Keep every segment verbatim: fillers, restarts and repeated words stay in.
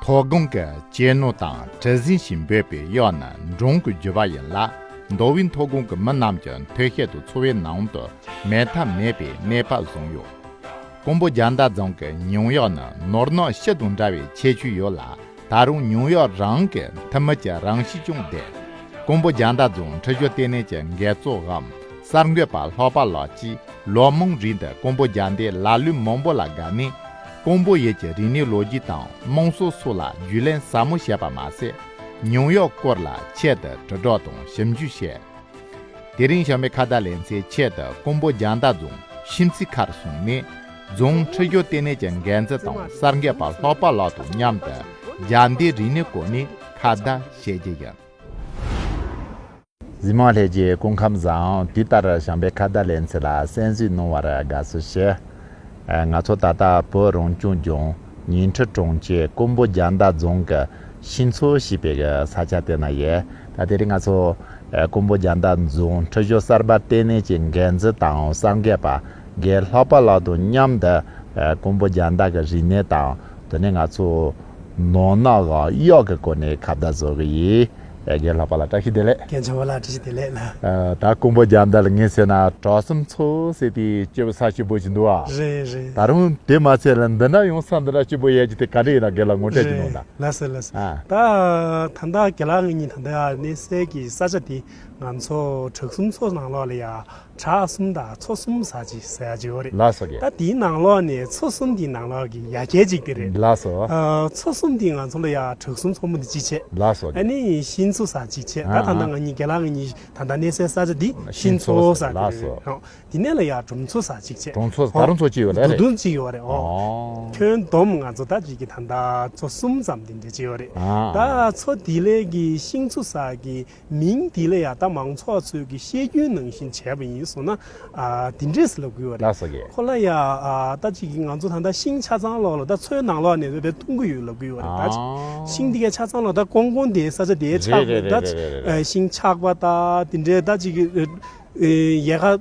མཐོ་སྒང་གི་གཅེས་ནོར་དང་གྲུ་གཟིངས་ཞེས་འབོད་པའི་གཡག་ནི་འབྲོང་གི་རྒྱུད་པ་ཡིན་ལ། མདོ་དབུས་མཐོ་སྒང་གི་མི་རྣམས་ཀྱི་མཐོ་ཤོས་དུ་འཚོ་བའི་ནང་དུ་མེད་ཐབས་མེད་པའི་གནས་བབ་བཟུང་ཡོད། ཀོང་པོ་རྒྱ་མདའ་རྫོང་གི་ཉུང་གཡག་ནི་ནོར་གནག་ཤུ་དང་འདྲ་བའི་ཁྱད་ཆོས་ཡོད་ལ། ད་རུང་ཉུང་གཡག་རང་གི་ཐུར་མིད་ཀྱི་རང་གཤིས་ཀྱང་ལྡན། ཀོང་པོ་རྒྱ་མདའ་རྫོང་འཁྲུ་ཞོར་ལྟེ་གནས་ཀྱི་འགན་གཙོ་འམ་གསར་འགོད་པ་ལྷག་པ་ལགས་ཀྱིས་ལོ་མང་རིང་དུ་ཀོང་པོ་རྒྱ་མདའི་ལ་ལུད་མང་པོ་ལ་དགའ་ནས། ཀོང་པོ་ཡུལ་གྱི་རིག་གནས་ལོ་རྒྱུས་དང་དམངས་སྲོལ་སོགས་ལ་རྒྱུས་ལོན་ཟབ་མོ་བྱས་པ་མ་ཟད། ཉུང་གཡག་སྐོར་ལ་ཆེད་དུ་དྲིལ་སྒྲོག་དང་ཞིབ་འཇུག་བྱས། དེ་རིང་གཞན་པའི་ཁ་བརྡ་ལེ་ཚན་ཆེད་དུ་ཀོང་པོ་རྒྱ་མདའ་རྫོང་ཤིང་རྩི་མཁར་སོང་ནས། རྫོང་འཁྲུ་ཞོར་ལྟེ་གནས་ཀྱི་འགན་འཛིན་དང་གསར་འགོད་པ་ལྷག་པ་ལགས་དང་མཉམ་དུ་རྒྱ་མདའི་རིག་གནས་སྐོར་ནས་ཁ་བརྡ་བྱེད་རྒྱུ་ཡིན། གཟིགས་མོ་ལྷན་རྒྱས་སྐུ་ཁམས་བཟང་། དུས་ལྟར་གཞན་པའི་ཁ་བརྡ་ལེ་ཚན་ལ་གསན་གཟིགས་གནང་བར་དགའ་བསུ་ཞུ། ཨ། ང་ཚོ་ད་ལྟ་བོད་རང་སྐྱོང་ལྗོངས་ཉིང་ཁྲི་གྲོང་ཁྱེར་ཀོང་པོ་རྒྱ་མདའ་རྫོང་གི་ཤིང་མཚོ་ཞེས་པའི་ས་ཆ་དེ་ན་ཡོད། ད་དེ་རིང་ང་ཚོ་ཨ། ཀོང་པོ་རྒྱ་མདའ་རྫོང་འཁྲུ་ཞོར་གསར་པ་ལྟེ་གནས་ཀྱི་འགན་འཛིན་དང་གསར་འགོད་པ་རྒན་ལྷག་པ་ལགས་དང་མཉམ་དུ་ཨ། ཀོང་པོ་རྒྱ་མདའ་གི་རིག་གནས་དང་། དེ་ནས་ང་ཚོ་ནོར་གནག་གཡག་གི་སྐོར་ནས་ཁ་བརྡ་བཟོ་གི་ཡིན། ཨེ། རྒན་ལྷག་པ་ལགས་བཀྲ་ཤིས་བདེ་ལེགས། རྒན་ཆེན་པོ་ལགས་བཀྲ་ཤིས་བདེ་ལེགས་ལ། ཨ། ད་ཀོང་པོ་རྒྱ་མདའ་ལ་ངས་བྱས་ན་གྲོག་གསུམ་མཚོ་ཟེར་དེ་སྐྱིད་པོ་ས་སྐྱིད་པོ་ཞིག་འདུག་ཨ། རེད་རེད། ད་རུང་དེ་མ་ཚད་ལ་འདི་འདྲ་ཡང་ས་འདི་འདྲ་སྐྱིད་པོ་ཡོད་ཀྱི་དེ་ག་འདྲ་ཡིན་ན་རྒན་ལགས་ངོ་སྤྲོད་ཅིག་གནང་དང་། ལགས་སོ་ལགས་སོ། ཨ། ད་ད་ལྟ་རྒན་ལགས་ངེད་གཉིས་ད་ལྟ་གནས་སའི་གི་ས་ཆ་དེ་ང་ཚོ་གྲོག་གསུམ་མཚོ་ནང་ལོགས་ལ་ཡ། བྲག་གསུམ་དང་མཚོ་གསུམ་ཟེར་ཅིག་ཟེར་ཡ་ཅིག་ཡོད་རེད། ལགས་སོ་རྒན། ད་དེའི་ནང་ལོགས་ནས་མཚོ་གསུམ་དེའི་ནང་ལོགས་ཀྱི་ཡ་གྱལ་ཅིག་དེ་རེད། ལགས་སོ། ཨ། མཚོ་གསུམ་དེ་ང་ཚོ་ལ་ཡ་གྲོག་གསུམ་མཚོ་མོ་དེ་གཅིག་བྱས། ལགས་སོ་རྒན། ཨ་ནི་ཤིང་མཚོ་ཟེར་གཅིག་བྱས། ད་ད་ལྟ་ཨ་ང་གཉིས་རྒན་ལགས་ང་གཉིས་ད་ལྟ་གནས་སའི་ས་ཆ་འདི་ཤིང་མཚོ་ཟེར་དེ་ལགས་སོ་རེད། ཨོ། དེ་ནས་ལ་ཡ་གྲུ་མཚོ་ཟེར་གཅིག་བྱས། གྲུ་མཚོ་ད་རུང་མཚོ་གཅིག་ཡོད་རེད། འདུ་འདུ་གཅིག་ཡོད་རེད། ཨོ། ཨོ། ཁྱོན་བསྡོམས་ང་ཚོ་ད་གཅིག་གི་ད་ལྟ་མཚོ་གསུམ་ཙམ་དེ་འདྲ་གཅིག་ཡོད་རེད། ཨ། ད་མཚོ་དེ་ལས་ཀྱི་ཤིང་མཚོ་ཟེར་གི་མིང་འདི་ལ་ཡ་ད་མང་ཚོགས་ཚོས་ཀྱི་བཤད་རྒྱུན་ནང་བཞིན་བྱས་པ་ཡིན་སོང་ན། ཨ། འདི་འདྲས་སུ་ལབ་ཀྱི་ཡོད་རེད། ལགས་སོ་རྒན། ཁོ་ལ་ཡ། ཨ། ད་ཅིག་གི་ང་ཚོ་ད་ལྟ་ཤིང་ཆ་ཚང་ལོགས་ལ་ད་མཚོའི་ནང་ལོགས་ནས་དེ་འཐུང་གི་ཡོད་ལབ་ཀྱི་ཡོད་རེད། ད་ཅིག་ཨ། ཤིང་འདི་གའི་ཆ་ཚང་ལོགས་ད་ཀོང་ཀོང་དེའི་ས་ཆ་དེའི་ཆགས་པ་རེད་རེད་ད་རེད་རེད་རེད། ཨ། ཤིང་ཆག་པ་ད་དེ་འདྲའི་ད་ཅིག་གི་ཨ། ཡལ་ག་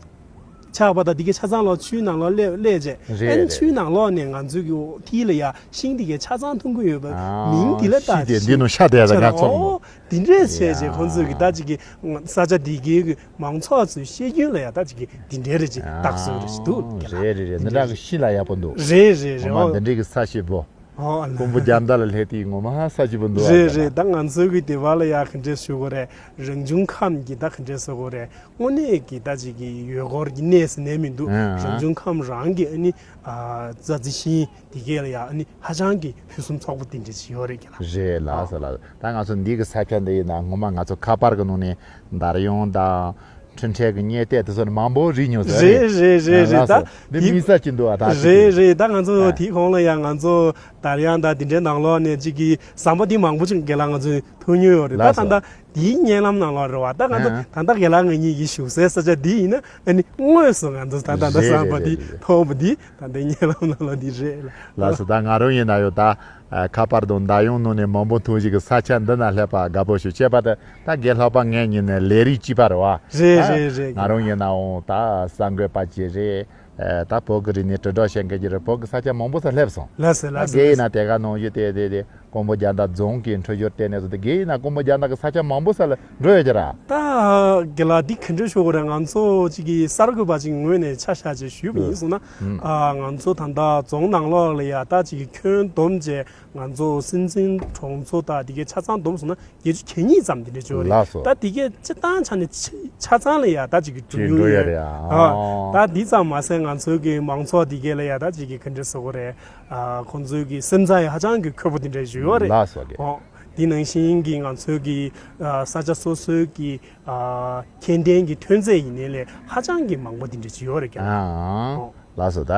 ཆགས་པ་དང་འདི་གའི་ཆ་ཚང་ལོགས་ཆུའི་ནང་ལོགས་སླེབས་སླེབས་རྗེས། རེད་ཨན་རེད། ཆུའི་ནང་ལོགས་ནས་ང་ཚོའི་གི་འོ་ཐིག་ལ་ཡ་ཤིང་འདི་གའི་ཆ་ཚང་འཐུང་གི་ཡོད་པ། ཨ། མིང་འདི་ལ་ཤིང་དེ་འདི་ནང་ཤ་དེ་ལ་ང་ཚོ། འོ་འདི་འདྲས་བྱས་རྗེས་ཡ། ཁོང་ཚོས་གི་ད་ཅིག་གི་ས་ཆ་འདི་གའི་གི་མང་ཚོགས་ཚོའི་བཤད་རྒྱུན་ལ་ཡ་ད་ཅིག་གི་འདི་འདྲས་རེད་ཅིག་ཨ། བཏགས་སྲོལ་རེད་ཅིག་འདུག་རྒན་ལགས། རེད་རེད་རེད། འདི་འདྲ་གི་ཤིང་ལ་ཡག་པོ་འདུག་རེད་རེད་རེད། ངོ་མ་འོ་འདི་འདྲའི་གི་ས་སྐྱིད་པོ། ཨོ་ལ། ཀོང་པོ་རྒྱ་མདའ་ལ་སླེབས་དུས་ངོ་མ་ས་སྐྱིད་པོ་འདུག་ཨ། རེད་རེད། ད་ང་ཚོའི་གི་སྡེ་བ་ལ་ཡ་ག་འདྲས་ཞུ་དགོས་རེད། རང་བྱུང་ཁམས་ཀྱི་ད་ག་འདྲས་ཟེར་དགོས་རེད། དངོས་གནས་ཀྱི་ད་ཅིག་གི་ཡུལ་སྐོར་གྱི་གནས་ཟེར་ནས་མི་འདུག་ཨ། རང་བྱུང་ཁམས་རང་གི་ཨ་ནི། ཨ། རྩྭ་རྩི་ཤིང་དེ་གས་ལ་ཡ་ཨ་ནི་ཧ་ཅང་གི་ཕུན་སུམ་ཚོགས་པོ་དེ་འདྲས་ཅིག་ཡོད་རེད་ཀྱི་ལ། རེད་ལགས་སོ་ལགས། ད་ང་ཚོ་འདི་གི་ས་ཆ་འདི་ཡིན་ན་ངོ་མ་ང་ཚོ་ཁ་པར་གི་ནང་ནས་འདར་ཡོང་དང་། འཕྲིན་ཕྲན་གྱི་བརྙན་ལྟས་དེ་ཚོ་ནི་མང་པོ་རིག་མྱོང་ཟེར་རེད། རེད་རེད་རེད་རེད། ལགས་སོ། ད་འདི་དེ་དམིགས་བསལ་ཅིག་འདུག་ཨ། ད་རེད་རེད། ད་ང་ཚོ་ཨ། དེའི་གོང་ལ་ཡང་ང་ཚོ་དར་དབྱངས་དང་དེ་འདྲའི་ནང་ལོགས་ནས་ཅིག་གི་ཟམ་པ་འདི་མང་པོ་ཅིག་རྒན་ལགས་ང་ཚོས་ཐུག་མྱོང་ཡོད་རེད། ད་ལགས་སོ། ད་ལྟ་དེའི་བརྙན་ལམ་ནང་ལོགས་རེད་བ། ད་ང་ཚོ་ཨ། ད་ལྟ་རྒན་ལགས་ང་གཉིས་ཀྱི་བཞུགས་སའི་ས་ཆ་འདི་ཡིན་ན་ཨ་ནི་དངོས་སུ་ང་ཚོ་ད་ད་ལྟ་རེད་ཟམ་པ་རེད་འདི་རེད་རེད། མཐོང་བ་འདི་ད་ལྟའི་བརྙན་ལམ་ནང་ལོགས་འདི་རེད་ལ། ལགས་སོ། ད་ང་རང་ཡིན་ན་ཡོད་ད། ཨ། ཁ་པར་དང་འདར་ཡོང་ནང་ནས་མང་པོ་མཐོང་ཞིག་གི་ས་ཆ་འདི་ན་སླེབས་པ་དགའ་པོ་ཞིག་བྱས་པ་དེ། ད་རྒན་ལྷག་པ་ངེད་གཉིས་ནས་ལས་རིགས་གཅིག་པ་རེད་བ། རེད་ད་རེད་རེད། ང་རང་ཡིན་ནའང་ད་གསར་འགོད་པ་ཅིག་རེད། ཨ། ད་བོད་ཀྱི་རིག་གནས་དྲིལ་སྒྲོག་བྱེད་མཁན་ཅིག་རེད། བོད་ཀྱི་ས་ཆ་མང་པོ་སར་སླེབས་སོང་། ལགས་སོ་། ད་ལགས་སོ། རྒན་ཡིན་ན་དེ་ག་ནང་བཞིན་དེ་དེ་དེ་ཀོང་པོ་རྒྱ་མདའ་རྫོང་གི་འཕྲོད་སྦྱོར་ལྟེ་གནས་སུ་དེ། རྒན་ཡིན་ན་ཀོང་པོ་རྒྱ་མདའ་གི་ས་ཆ་མང་པོ་སར་ལ་འགྲོ་ཡོད་ཀྱི་ར། ད་རྒན་ལགས་འདི་ག་འདྲ་ཞུ་དགོས་རེད། ང་ཚོ་ཅིག་གི་གསར་འགོད་པ་ཅིག་ངོས་ནས་ཆ་བཞག་ཅིག་ཞུས་པ་ཡིན་སོང་ན། ཨ། ང་ཚོ་ད་ལྟ་རྫོང་ནང་ལོགས་ལ་ཡ་ད་ཅིག་གི་ཁྱོན་བསྡོམས་བྱས། ང་ཚོ་སྲིད་འཛིན་གྲོང་ཚོ་དང་དེ་གའི་ཆ་ཚང་བསྡོམས་སོང་ན་བརྒྱད་ཅུ་གྱ་གཉིས་ཙམ་དེ་འདྲ་ཅིག་ཡོད་རེད། ལགས་སོ། ད་དེ་གའི་སྤྱིར་བཏང་ཆ་ནས་ཆ་ཆ་ཚང་ལ་ཡ་ད་ཅིག་གི་ཅིག་འགྲོ་འགྲོ་ཡ་ཡོད་རེད། རེད་ཨ། ཨ། ད་འདི་ཙམ་མ་ཟད་ང་ཚོའི་གི་མང་ཚོགས་དེ་གའི་ལ་ཡ་ད་ཅིག་གི་ག་འདྲ་ཟེར་དགོས་རེད། ཨ། ཁོང་ཚོའི་གི་སེམས་རྩ་ཡ་ཧ་ཅང་གི་འཁོལ་པོ་དེ་འདྲ་ཅིག་ཡོད་རེད། ལགས་སོ་རྒན། ཨོ། དེ་ནང་བཞིན་གི་ང་ཚོའི་གི་ཨ། ས་ཆ་སོ་སོའི་གི་ཨ། ཁྱད་ལྡན་གི་ཐོན་རྫས་ཡིན་ནའི་ལས་ཧ་ཅང་གི་མང་པོ་དེ་འདྲ་ཅིག་ཡོད་རེད་ཀྱང་། ཨ། ཨོ། ལགས་སོ། ད་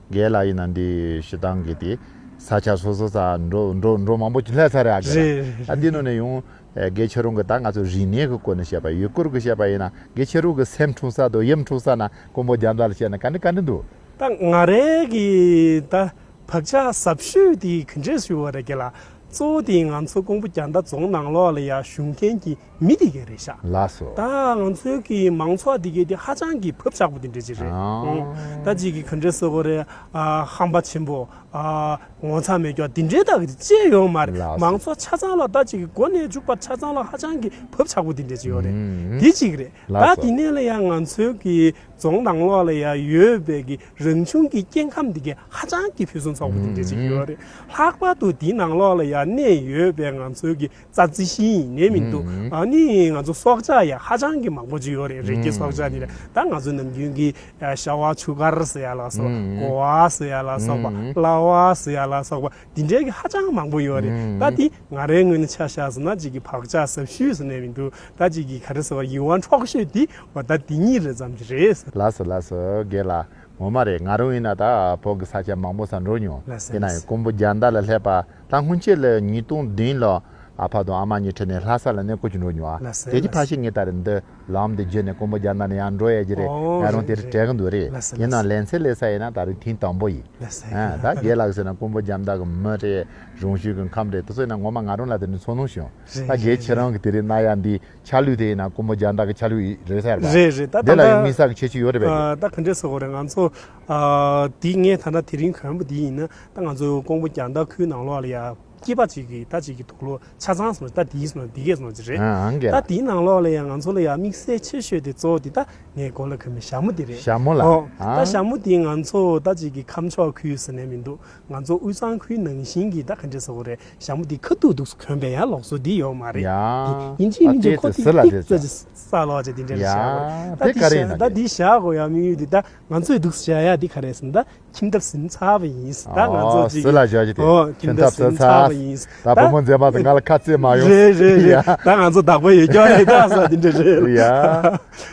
རྒན་ལགས་ཡིན་ན་འདི་སྤྱིར་བཏང་གི་དེ་ས་ཆ་སོ་སོ་ས་འགྲོ་འགྲོ་འགྲོ་མང་པོ་ཅིག་སླེབས་ཚར་རེད་ཨ། རྒན་ལགས། རེད་རེད། ད་འདི་ནང་ནས་ཡང་རྒན་ཁྱེད་རང་གི་ད་ང་ཚོ་རིག་གནས་ཀྱི་སྐོར་ནས་བཤད་པ་ཡུལ་སྐོར་གྱི་བཤད་པ་ཡིན་ན་རྒན་ཁྱེད་རང་གི་སེམས་འཁྲུག་ས་དང་ཡིད་འཁྲུག་ས་ན་ཀོང་པོ་རྒྱ་མདའ་ལ་བཤད་ན་ག་འདྲ་ག་འདྲ་འདུག་ད་ང་རའི་གི་ད་བག་ཆགས་ཟབ་ཤོས་དེ་ག་འདྲས་ཞུ་བ་རེད་རྒན་ལགས། གཙོ་བོ་དེ་ང་ཚོ་ཀོང་པོ་རྒྱ་མདའ་རྫོང་ནང་ལོགས་ལ་ཡ་བཞུགས་མཁན་གྱི་མི་དེ་ག་རེད་ཤག་ལགས་སོ། ད་ང་ཚོའི་གི་མང་ཚོགས་དེ་གའི་དེ་ཧ་ཅང་གི་བབ་ཆགས་པོ་དེ་འདྲ་ཅིག་རེད། ཨང་། ཨང་། ད་ཅིག་གི་ག་འདྲས་ཟེར་དགོས་རེད། ཨ། ཧམ་པ་ཆེན་པོ། ཨ་ངོ་ཚ་མེད་ཀྱོག་དེ་འདྲའི་དག་གི་ཅི་ཡོད་མ་རེད། ལགས་སོ། མང་ཚོགས་ཆ་ཚང་ལ་ད་ཅིག་གི་མགོ་ནས་མཇུག་བར་ཆ་ཚང་ལ་ཧ་ཅང་གི་བབ་ཆགས་པོ་དེ་འདྲ་ཅིག་ཡོད་རེད། ཨུམ། དེ་གཅིག་རེད། ལགས་ད་སོ། དེ་ནས་ལ་ཡང་ང་ཚོའི་གི་རྫོང་ནང་ལོགས་ལ་ཡང་ཡོད་པའི་གི་རང་བྱུང་གི་སྐྱེ་ཁམས་དེ་གའི་ཧ་ཅང་གི་ཕུན་སུམ་ཚོགས་པོ་དེ་འདྲ་ཅིག་ཡོད་རེད། ལྷག་པར་དུ་དེའི་ནང་ལོགས་ལ་ཡང་གནས་ཡོད་པའི་ང་ཚོའི་གི་རྩྭ་རྩི་ཤིང་ཡིན་ནའི་མི་འདུག་ཨ་ནི་ང་ཚོ་སྲོག་ཆགས་ཡང་ཧ་ཅང་གི་མང་པོ་ཅིག་ཡོད་རེད། རི་སྐྱེས་སྲོག་ཆགས་དེ་རེད། ད་ང་ཚོ་ནམ་རྒྱུན་གི་ཤ་བ་ཆུ་དཀར་ཟེར་ཡ་ལ་སོགས། ཨུམ། གོ་བ་ཟེར་ཡ་ལ་སོགས་པ། ཨུམ། གླ་བ་ཟེར་ཡ་ལ་སོགས་པ་འདི་འདྲའི་གི་ཧ་ཅང་མང་པོ་ཡོད་རེད། ཨུམ། ད་འདི་ང་རའི་ངོས་ནས་ཆ་བཞག་ཟེར་ན་ཅིག་གི་བག་ཆགས་ཟབ་ཤོས་ཟེར་ནས་མི་འདུག་ད་ཅིག་གི་ག་རེ་ཟེར་བ་ཡིད་དབང་འཕྲོག་ཤོས་འདི་བ་ད་འདི་གཉིས་རེ་ཙམ་ཅིག་རེད། ལགས་སོ་ལགས་སོ། རྒན་ལགས། ངོ་མ་རེད། ང་རང་ཡིན་ན་ད་བོད་ཀྱི་ས་ཆ་མང་པོ་སར་འགྲོ་མྱོང་། ལགས་སོ། ཡིན་ན་ཡང་ཀོང་པོ་རྒྱ་མདའ་ལ་སླེབས་པ་ད་སྔོན་ཆད་ལ་ཉིས་སྟོང་བདུན་ལོ་ཨ་ཕ་དང་ཨ་མ་གཉིས་ཁྲིད་ནས་ལྷ་ས་ལ་གནས་སྐོར་ཅིག་འགྲོ་མྱོང་ཨ། ལགས་སོ། དེ་གི་ལགས་སོ། ཕ་ཤི་ངས་ད་རེས་འདི་ལམ་དེ་བརྒྱུད་ནས་ཀོང་པོ་རྒྱ་མདའ་ནས་ཡང་འགྲོ་ཡས་ཀྱི་རེད། ཨོ་ཡང་རུང་དེ་རེད་རེད། དྲན་གི་འདུག་རེད། ལགས་སོ་ཡིན་ནའང་ལགས་སོ། ལེན་ཚེ་ལས་ས་ཡིན་ན་ད་རུང་ཐེངས་དང་པོ་ཡིན། ལགས་སོ། ཨ་ད་རྒན་ལགས་ཟེར་ན་ཀོང་པོ་རྒྱ་མདའ་གི་མི་རེད། རང་ཤུལ་གི་ཁམས་རེད། དེ་ཚོ་ཡིན་ན་ངོ་མ་ང་རང་ལ་དེ་ནི་ཚོར་སྣང་བྱུང་། རེད་ད་རྒན་རེད་ཁྱེད་རང་གི་དེ་རིང་གནང་ཡ་འདི་ཆ་ལུགས་དེ་ཡིན་ན་ཀོང་པོ་རྒྱ་མདའ་གི་ཆ་ལུགས་རེད་ཟེར་བ། རེད་རེད། ད་དེ་ལ་ཡང་དམིགས་བསལ་གྱི་ཁྱད་ཆོས་ཡོད་རེད་པས། ད་ག་འདྲས་ཟེར་དགོས་རེད། ང་ཚོ་ཨ་འདི་ངས་ད་ལྟ་དེ་རིང་གོན་པ་འདི་ཡིན་ན་ད་ང་ཚོ་ཀོང་པོ་རྒྱ་མདའ་ཁུལ་ནང་ལོགས་ལ་ཡ་སྐྱེས་པ་ཅིག་གི་ད་ཅིག་གི་དུག་ལོག་ཆ་ཚང་སོང་ད་འདི་སོང་འདི་གས་སོང་ཅིག་རེད། ཨང་གས། ད་འདིའི་ནང་ལོགས་ལ་ཡ་ང་ཚོ་ལ་ཡ་དམིགས་བསལ་ཆེ་ཤོས་དེ་གཙོ་བོ་འདི་ད་ངས་མགོ་ལ་གོན་པའི་ཞྭ་མོ་འདི་རེད། ཞྭ་མོ་ལ། ཨོ། ད་ཨང་། ཞྭ་མོ་འདི་ང་ཚོ་ད་ཅིག་གི་ཁམས་ཕྱོགས་ཁུལ་ཟེར་ནས་མི་འདུག་ང་ཚོ་དབུས་གཙང་ཁུལ་ནང་བཞིན་གྱི་ད་ག་འདྲས་ཟེར་དགོས་རེད། ཞྭ་མོ་འདི་ཁ་ཐུག་འདུག་སེ་གོན་པའི་ཡང་ལུགས་སྲོལ་འདི་ཡོད་མ་རེད། ཡ། ཡིན་གཅིག་མིན་གཅིག་ཁོ་ཐིག་ཐིག་ཙ་ཅིག་ས་ལོག་ཅིག་འདི་འདྲ་ཡ། ཞྭ་མོ་ད་དེ་ག་རེ་ཡིན་ན་ཞྭ་ད་འདི་ཞྭ་གོན་ཡ་དམིགས་ཡུལ་འདི་ད་ང་ཚོས་འདུག་སེ་བཞག་ཡ་འདི་ག་རེ་ཟེར་ན་ད་ཁྱིམ་ཐབ་ཟིན་ཚར་བ་ཡིན། ད་ང་ཚོ་ཨོ་ཅིག་སུ་ལ་བཞག་ཅིག་དེ་ཨོ་ཁྱིམ་ཐབ་ཟིན་ཚར་བ་ཡིན། ད་བུ་མོ་མཛེས་མ་དེ་ང་ལ་ཁ་རྩེད་མ་ཡོང་། རེད་རེད་རེད། ཡ། ད་ང་ཚོ་བདག་པོ་ཡོད་ཀྱང་རེད་ད་ས་འདི་འདྲ་རེད། ཡ།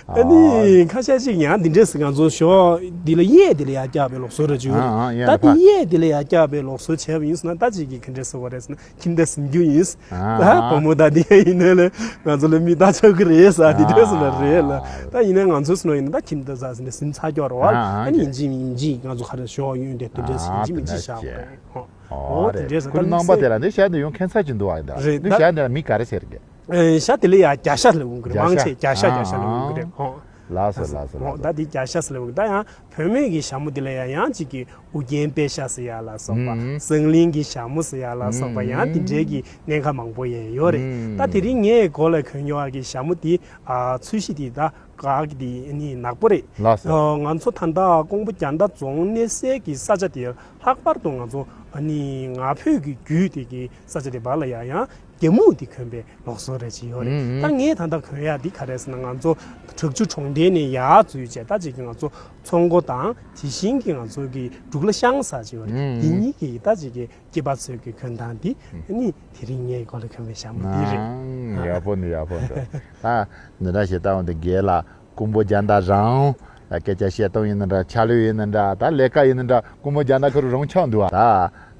ཨ་ནི་ཁ་ཤས་ཤིག་ཡང་འདི་འདྲས་སུ་ང་ཚོ་ཞོགས་འདི་ལ་གཡས་འདི་ལ་ཡར་བཀྱག་པའི་ལུགས་སྲོལ་རེ་བྱུང་རེད། ཨ་ཨ་གཡས་ད་ལ་འདི་ཕར། གཡས་འདི་ལ་ཡར་བཀྱག་པའི་ལུགས་སྲོལ་བྱས་པ་ཡིན་ཟེར་ན་ད་ཅིག་གིས་ག་འདྲས་ཟེར་བ་རེད་ཟེར་ན་ཁྱིམ་ཐབ་ཟིན་རྒྱུ་ཡིན། ཨ་ད་ཨ། བུ་མོ་ད་འདི་ཡིན་ནའི་ལས་ང་ཚོ་ལ་མིག་ལྟ་ཆོག་གི་རེད་ཟེར་འདི་འདྲས་སུ་ལ་རེད་ལ། ད་ཡིན་ནའི་ང་ཚོས་ཟེར་ན་ཡིན་ན་ད་ཁྱིམ་ཐབ་ཟ་ཟེར་ནས་ཟིན་ཚར་ཀྱོག་རེད་བ། ཨ་ཨ་ཨ་ནི་ཡིན་གཅིག་མིན་གཅིག་ང་ཚོ་ག་རེ་ཞོགས་གཡོན་དེ་དེ་འདྲས་ཡིན་གཅིག་མིན་གཅིག་བཞག་དགོས་རེད། ཨོ་དེ་འདྲས་ཟེར་ད་ཁོ་ལ་རྣམ་པ་དེ་ལ་འདི་ཞྭ་འདི་ཡོང་ཁྱད་མཚར་ཅིག་འདུག་ཨ། འདི་རེད་ད། འདི་ཞྭ་འདི་ལ་མིང་ག་རེ་ཟེར་གི། ཨེ་ཞྭ་དེ་ལ་ཡ་རྒྱ་ཞྭ་ལབ་ཡོང་གི་རེད། རྒྱ་མང་ཆེ་ཞྭ། རྒྱ་ཞྭ་ཨ་རྒྱ་ཞྭ་ལབ་ཡོང་གི་རེད། ཨ་ཨོ། ལགས་སོ་ལགས་སོ་ཨོ་ལགས་ད་སོ། འདི་རྒྱ་ཞྭ་ཟེར་ལབ་ཡོང་གི་ད་ཡང་བོད་སྨད་ཀྱི་ཞྭ་མོ་དེ་ལ་ཡ་ཡང་གཅིག་གི་ཨུ་རྒྱན་པད་ཞྭ་ཟེར་ཡ་ལ་སོགས་པ། ཨུམ། སང་གླིང་གི་ཞྭ་མོ་ཟེར་ཡ་ལ་སོགས་པ་ཨུམ། ཡང་དེ་འདྲའི་གི་གནས་ཁ་མང་པོ་ཡང་ཡོད་རེད། ཨུམ། ད་དེ་རིང་ངས་མགོ་ལ་གོན་ཡོང་བ་གི་ཞྭ་མོ་དེ་ཨ་ཚོས་གཞི་དེ་ད་ག་གི་དེ་ནི་ནག་པོ་རེད། ལགས་སོ། ཨ་ང་ཚོ་ད་ལྟ་ཀོང་པོ་རྒྱ་མདའ་རྫོང་གནས་སའི་གི་ས་ཆ་དེ་ལྷག་པར་དུ་ང་ཚོ་ཨ་ནི་ང་ཕོད་ཀྱི་རྒྱུད་དེ་གི་ས་ཆ་དེ་བར་ལ་ཡང་ཡང་རྒྱ་སྨུག་དེ་གོན་པའི་ལུགས་སྲོལ་རེ་ཅིག་ཡོད་རེད། ཨུམ། ད་ངས་ད་ལྟ་གོན་ཡ་འདི་ག་རེ་ཟེར་ན་ང་ཚོ་བྲག་ཆུ་གྲོང་རྡལ་ནས་ཡར་འཛུལ་བྱས་ད་ཅིག་གི་ང་ཚོ་མཚོ་མགོ་དང་དེ་བཞིན་གྱི་ང་ཚོ་གི་འབྲུག་ལ་ཤང་ཟེར་ཅིག་ཡོད་རེད། ཨུམ། དེ་གཉིས་ཀྱི་ད་ཅིག་གི་སྐྱེས་པ་ཚོའི་གི་གོན་སྟངས་འདི་ཨུམ། ནི་དེ་རིང་ངའི་མགོ་ལ་གོན་པའི་ཞྭ་མོ་འདི་རེད། ཨང་། ཡག་པོ་འདུག་ཡག་པོ་འདུག་ད་འདི་འདྲ་ཞིག་ལྟ་འོང་དུས་རྒན་ལགས་ཀོང་པོ་རྒྱ་མདའ་རང་སྐད་ཆ་བཤད་སྟངས་ཡིན་ན་འདྲ། ཆ་ལུགས་ཡིན་ན་འདྲ། ད་ལས་ཀ་ཡིན་ན་འདྲ། ཀོང་པོ་རྒྱ་མདའ་ཁོ་རང་ཆགས་འདུག་ད་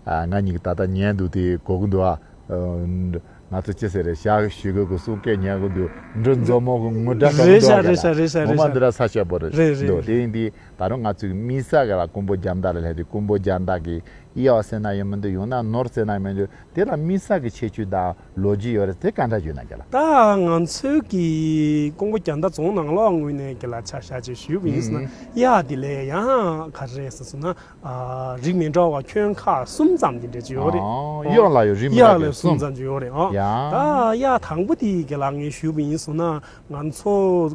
ང་གཉིས་ཀྱི་ད་ལྟ་ཉན་འདུག་དེ་གོ་གི་འདུག་ང་ཚོ་ཅི་ཟེར་རེད། ཞག་ཞུ་གི་གི་གསུང་སྐད་ཉན་གི་འདུག་འབྲུ་མཛོ་མོ་གི་ངུ་སྒྲ་ལྟ་གི་འདུག་རེད་ཤག་རེད་ཤག་རེད་ཤག་ངོ་མ་འདི་འདྲ་ས་ཆ་པོ་རེད་རེད་རེད། འདུག་དེ་ཡིན་དུས་ད་རུང་ང་ཚོའི་དམིགས་བསལ་གི་ལ་ཀོང་པོ་རྒྱ་མདའ་ལ་སླེབས་དུས་ཀོང་པོ་རྒྱ་མདའ་གི་གཡག་ཟེར་ན་ཡང་མི་འདུག་ཡང་ན་ནོར་ཟེར་ན་ཡང་མི་འདུག་དེ་ལ་དམིགས་བསལ་གྱི་ཁྱད་ཆོས་དང་ལོ་རྒྱུས་ཡོད་རེད། དེ་ག་འདྲ་ཡོད་ན་རྒན་ལགས། ད་ང་ཚོའི་གི་ཀོང་པོ་རྒྱ་མདའ་རྫོང་ནང་ལོགས་ངོས་ནས་རྒན་ལགས་ཆ་བཞག་ཅིག་ཞུས་པ་ཡིན་ཟེར་ན། ཨུམ། གཡག་དེ་ལ་ཡང་ག་རེ་རེད་ཟེར་ན། ཨ་རིགས་མི་འདྲ་བ་ཁྱོན་ཁ་གསུམ་ཙམ་དེ་འདྲ་ཅིག་ཡོད་རེད། ཨ་གཡག་ལ་ཡང་རིགས་མི་འདྲ་བ་གསུམ་ཙམ་ཅིག་ཡོད་རེད། ཨ་ཡ། ད་གཡག་དང་པོ་དེ་རྒན་ལགས་ངས་ཞུས་པ་ཡིན་ཟེར་ན། ང་ཚོ་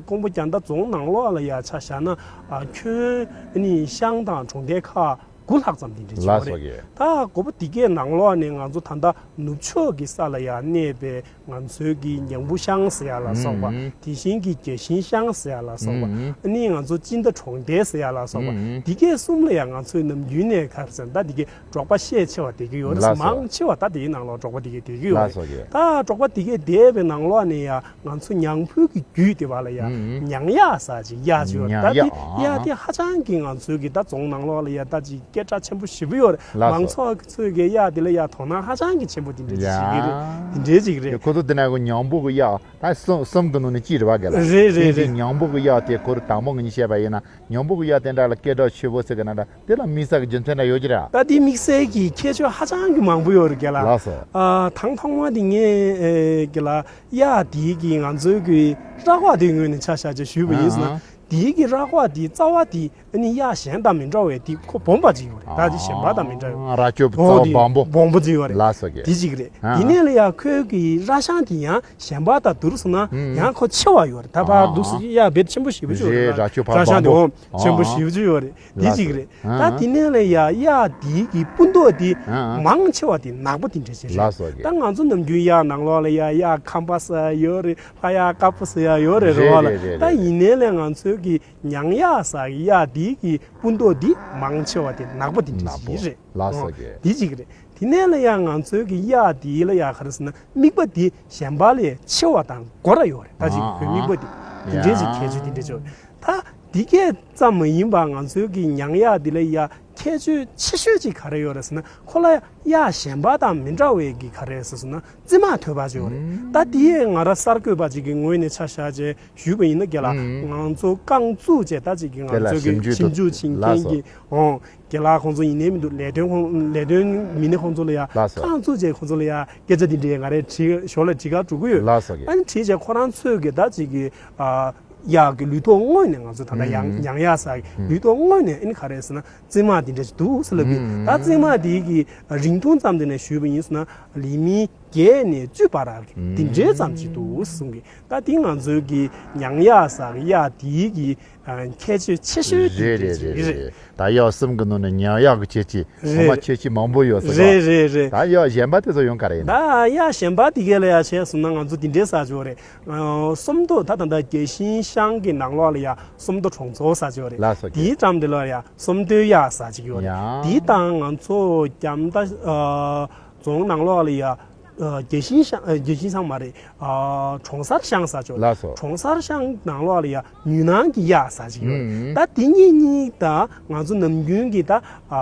ཀོང་པོ་རྒྱ་མདའ་རྫོང་ནང་ལོགས་ལ་ཡ་ཆ་བཞག་ན། ཨ་ཁྱོན་ནི་ཤང་དང་གྲོང་རྡལ་ཁག་དགུ་ལྷག་ཙམ་དེ་འདྲ་ཅིག་ཡོད་རེད། ད་དགུ་པོ་དེ་གའི་ནང་ལོགས་ནས་ང་ཚོ་ད་ལྟ་ནུབ་ཕྱོགས་ཀྱི་ས་ལ་ཡ་གནས་པའི་ང་ཚོའི་གི་ཉང་བུ་ཤང་ཟེར་ཡ་ལ་སོགས་པ། ཨུམ། དེ་བཞིན་གྱི་རྒྱ་ཤིང་ཤང་ཟེར་ཡ་ལ་སོགས་པ། ཨུམ། ཨ་ནི་ང་ཚོ་སྤྱི་ཟླ་གྲོང་རྡལ་ཟེར་ཡ་ལ་སོགས་པ། ཨུམ། དེ་གའི་གསུམ་ལ་ཡ་ང་ཚོའི་ནམ་རྒྱུན་ནས་ག་རེ་ཟེར་ན་ད་དེ་གའི་འབྲོག་པ་ཤས་ཆེ་བ་བསྡད་ཀྱི་ཡོད་རེད། ལགས་སོ། མང་ཆེ་བ་ད་དེའི་ནང་ལོགས་འབྲོག་པ་དེ་གའི་བསྡད་ཀྱི་ཡོད་རེད། ལགས་སོ་ཡ། ད་འབྲོག་པ་དེ་གའི་བསྡད་པའི་ནང་ལོགས་ནས་ཡ་ང་ཚོ་ཉང་བོད་ཀྱི་རྒྱུད་དེ་བ་ལ་ཡ། ཨུམ། ཉང་གཡག་ཟེར་ཅིག་གཡག་ཅིག་ཡོད་རེད། ཉང་ད་དེ་གཡག་ཨ་གཡག་དེ་ཧ་ཅང་གི་ང་ཚོའི་གི་ད་རྫོང་ནང་ལོགས་ལ་ཡ་ད་ཅིག་སྐད་གྲགས་ཆེན་པོ་ཞེ་པོ་ཡོད་རེད། ལགས་སོ། མང་ཚོགས་ཚོས་གི་གཡག་དེ་ལ་ཡ་དོ་སྣང་ཧ་ཅང་གི་ཆེན་པོ་དེ་འདྲ་ཅིག་བྱེད་ཀྱི་རེད། ཡ། དེ་འདྲའི་ཅིག་རེད། ཁོ་ཚོ་དེ་ན་གི་ཉང་བོད་ཀྱི་གཡག་ད་གསུམ་གསུམ་གི་ནང་ནས་གཅིག་རེད་བ་རྒན་ལགས། རེད་རེད་དེ་རེད། ཉང་བོད་ཀྱི་གཡག་དེ་ཁོ་རང་དང་པོ་ངོས་ནས་བཤད་པ་ཡིན་ན། ཉང་བོད་ཀྱི་གཡག་དེ་འདྲ་ལ་སྐད་གྲགས་ཆེ་བོ་ཟེར་གི་ན་འདྲ། དེ་ལ་དམིགས་བསལ་གྱི་རྒྱུ་མཚན་འདྲ་ཡོད་ཀྱི་རེད། ད་དེ་དམིགས་བསལ་གྱི་ཁྱད་ཆོས་ཧ་ཅང་གི་མང་པོ་ཡོད་རེད་རྒན་ལགས། ལགས་སོ། ཨ་དང་ཐོག་མ་དེ་ངས་ཨེ་རྒན་ལགས་གཡག་དེ་གི་ང་ཚོའི་གི་ར་བ་དེ་ངོས་ནས་ཆ་བཞག་ཅིག་ཞུས་པ་ཡིན་ཟེར་ན། ཨ་ཨ། དེའི་གི་ར་ཁོག་དེའི་རྩ་བ་དེ་ཨ་ནི་གཡག་གཞན་དང་མི་འདྲ་བའི་དེ་ཁོ་སྦོམ་པ་ཅིག་ཡོད་རེད། ད་དེ་གཞན་པ་དང་མི་འདྲ་བའི། ཨ། རྭ་ཅོ་ཨོ་རྩ་བ་དེ་སྦོམ་པོ། སྦོམ་པོ་ཅིག་ཡོད་རེད། ལགས་སོ་ཀྱེ། དེ་གཅིག་རེད། ཨ། དེ་ནས་ལ་ཡ་ཁོའི་གི་རྭ་ཤང་དེ་ཡང་གཞན་པ་དང་བསྡུར་སོང་ན་ཨུམ། ཡང་ཁོ་ཆེ་བ་ཡོད་རེད། ད་ཕར་ཨ། འདུག་སེ་གཡག་རྦད་ཆེན་པོ་ཞེ་པོ་ཅིག་ཡོད་རེད། རེད། རྭ་ཅོ་ཕར་རྭ་ཤང་དེ་སྦོམ་པོ། ཨོ་ཆེན་པོ་ཨ། ཞེ་པོ་ཅིག་ཡོད་རེད། དེ་ལགས་གཅིག་སོ། རེད། ཨ། ད་དེ་ནས་ལ་ཡ་གཡག་དེའི་གི་སྤུ་མདོག་དེ་ཨ་ཨ། མང་ཆེ་བ་དེ་ནག་པོ་དེ་འདྲ་ཅིག་རེད། ལགས་སོ་ཀྱེ། ད་ང་ཚོ་ནམ་རྒྱུན་གཡག་ནང་ལོགས་ལ་ཡ་གཡག་ཁམ་པ་ཟེར་ཡ་ཡོད་རེད། ལྷ་གཡག་དཀར་པོ་ཟེར་ཡ་ཡོད་རེད། རེད་རེད་བ་ལ། རེད་རེད། ད་ཡིན་ནའི་ལས་ང་ཚོའི་གི་ཉང་གཡག་ཟེར་གི་གཡག་དེའི་གི་སྤུ་མདོག་དེ་མང་ཆེ་བ་དེ་ནག་པོ་དེ་འདྲ་ཅིག་རེད། ལགས་སོ་ཀྱེ། ཨོ། དེ་གཅིག་རེད། དེ་ནས་ལ་ཡ་ང་ཚོའི་གི་གཡག་དེ་ལ་ཡ་ག་རེ་ཟེར་ན་མིག་པ་དེ་གཞན་པ་ལས་ཆེ་བ་དང་སྒོར་ར་ཡོད་རེད། ད་ཅིག་ཨ་ཁོའི་མིག་པ་དེ་དེ་འདྲའི་ཅིག་ཡ། ཁྱད་ཆོས་དེ་འདྲ་ཅིག་ཡོད་རེད། ད་དེ་གས་ཙམ་མ་ཡིན་པ་ང་ཚོའི་གི་ཉང་གཡག་དེ་ལ་ཡ་ཁྱད་ཆོས་ཆེ་ཤོས་ཅིག་ག་རེ་ཡོད་རེད་ཟེར་ན་ཁོ་ལ་གཡག་གཞན་པ་དང་མི་འདྲ་བའི་གི་ག་རེ་ཟེར་ཟེར་ན་རྩིབ་མ་དོད་པ་ཅིག་ཡོད་རེད། ཨུམ། ད་དེ་ང་ར་གསར་འགོད་པ་ཅིག་གི་ངོས་ནས་ཆ་བཞག་བྱས་ཞུས་པ་ཡིན་ན་རྒན་ལགས། ཨུམ། ང་ཚོ་རྐང་བཙུགས་བྱས་ད་ཅིག་གི་ང་དེ་ལ་ཚོ་གི་ཞིབ་འཇུག་ཞིབ་འཇུག་བྱེད་མཁན་ལགས་སོ། གི་ཨོ་རྒན་ལགས་ཁོང་ཚོ་ཡིན་ནའི་མི་འདུག་ལས་དོན་ཁོང་ལས་དོན་མི་སྣ་ཁོང་ཚོ་ལ་ཡ་ལགས་སོ། རྐང་བཙུགས་བྱས་ཁོང་ཚོ་ལ་ཡ་སྐད་ཆ་དེ་འདྲའི་ང་རས་དྲི་ཞོར་ལ་དྲི་ག་འགྲོ་གི་ཡོད། ལགས་སོ་ཀྱེ། ཨ་ནི་དྲིས་བྱས་ཁོ་རང་ཚོས་གི་ད་ཅིག་གི་ཨ་གཡག་གི་ལུས་ཐོག་དངོས་ནས་ང་ཚོ་ད་ལྟ་ཡང་ཨུམ། ཉང་གཡག་ཟེར་གི་ཨུམ། ལུས་ཐོག་དངོས་ནས་ཨ་ནི་ག་རེ་ཟེར་ན་རྩིབ་མ་དེ་འདྲ་ཞིག་འདུག་ཟེར་ལབ་གི། ཨུམ། ད་རྩིབ་མ་དེ་གི་རིང་ཐུང་ཙམ་དེ་ནས་ཞུས་པ་ཡིན་ཟེར་ན་ལི་མི་བརྒྱད་ནས་བཅུ་བར་གི་དེ་འདྲའི་ཙམ་ཞིག་འདུག་གསུང་གི། ད་དེ་ང་ཚོའི་གི་ཉང་གཡག་ཟེར་གི་གཡག་དེའི་གི་ཨ་ཁྱད་ཆོས་ཆེ་ཤོས་དེ་རེད་འདྲ་རེད་ཅིག་རེད། རེད། ད་གཡག་གསུམ་གི་ནང་ནས་ཉང་གཡག་གི་ཁྱད་ཆོས་ངོ་མ་རེད། ཁྱད་ཆོས་མང་པོ་ཡོད་ཟེར་རེད་གོ། རེད་རེད། ད་གཡག་གཞན་པ་དེ་ཚོ་ཡང་ག་རེ་ཡིན་ན། ད་གཡག་གཞན་པ་དེ་གས་ལ་ཡ་བྱས་སོང་ན་ང་ཚོ་དེ་འདྲའི་ཟེར་གྱི་ཡོད་རེད། ཨ་སོམ་མདོ་ད་ད་ལྟ་རྒྱལ་ཞིང་ཤང་གི་ནང་ལོགས་ལ་ཡ་སོམ་མདོ་གྲོང་ཚོ་ཟེར་གྱི་ཡོད་རེད། ལགས་སོ་ཀྱེ། དེའི་འགྲམ་དེ་ལ་ཡ་སོམ་མདོའི་གཡག་ཟེར་གྱི་ཡོད་རེད། ཡ། དེ་དང་ང་ཚོ་རྒྱ་མདའ་ཨ་རྫོང་ནང་ལོགས་ལ་ཡ་ཨ་རྒྱལ་ཞིང་ཤང་ཨ་རྒྱལ་ཞིང་ཤང་མ་རེད། ཨ་གྲོང་གསར་ཤང་ཟེར་ཆོག་ལགས་སོ། གྲོང་གསར་ཤང་ནང་ལོགས་ལ་ཡ་ཉུལ་ནང་གི་གཡག་ཟེར་ཅིག་ཡོད་རེད། ཨུམ། ད་དེ་གཉིས་གཉིས་ད་ང་ཚོ་ནམ་རྒྱུན་གྱི་ད་ཨ་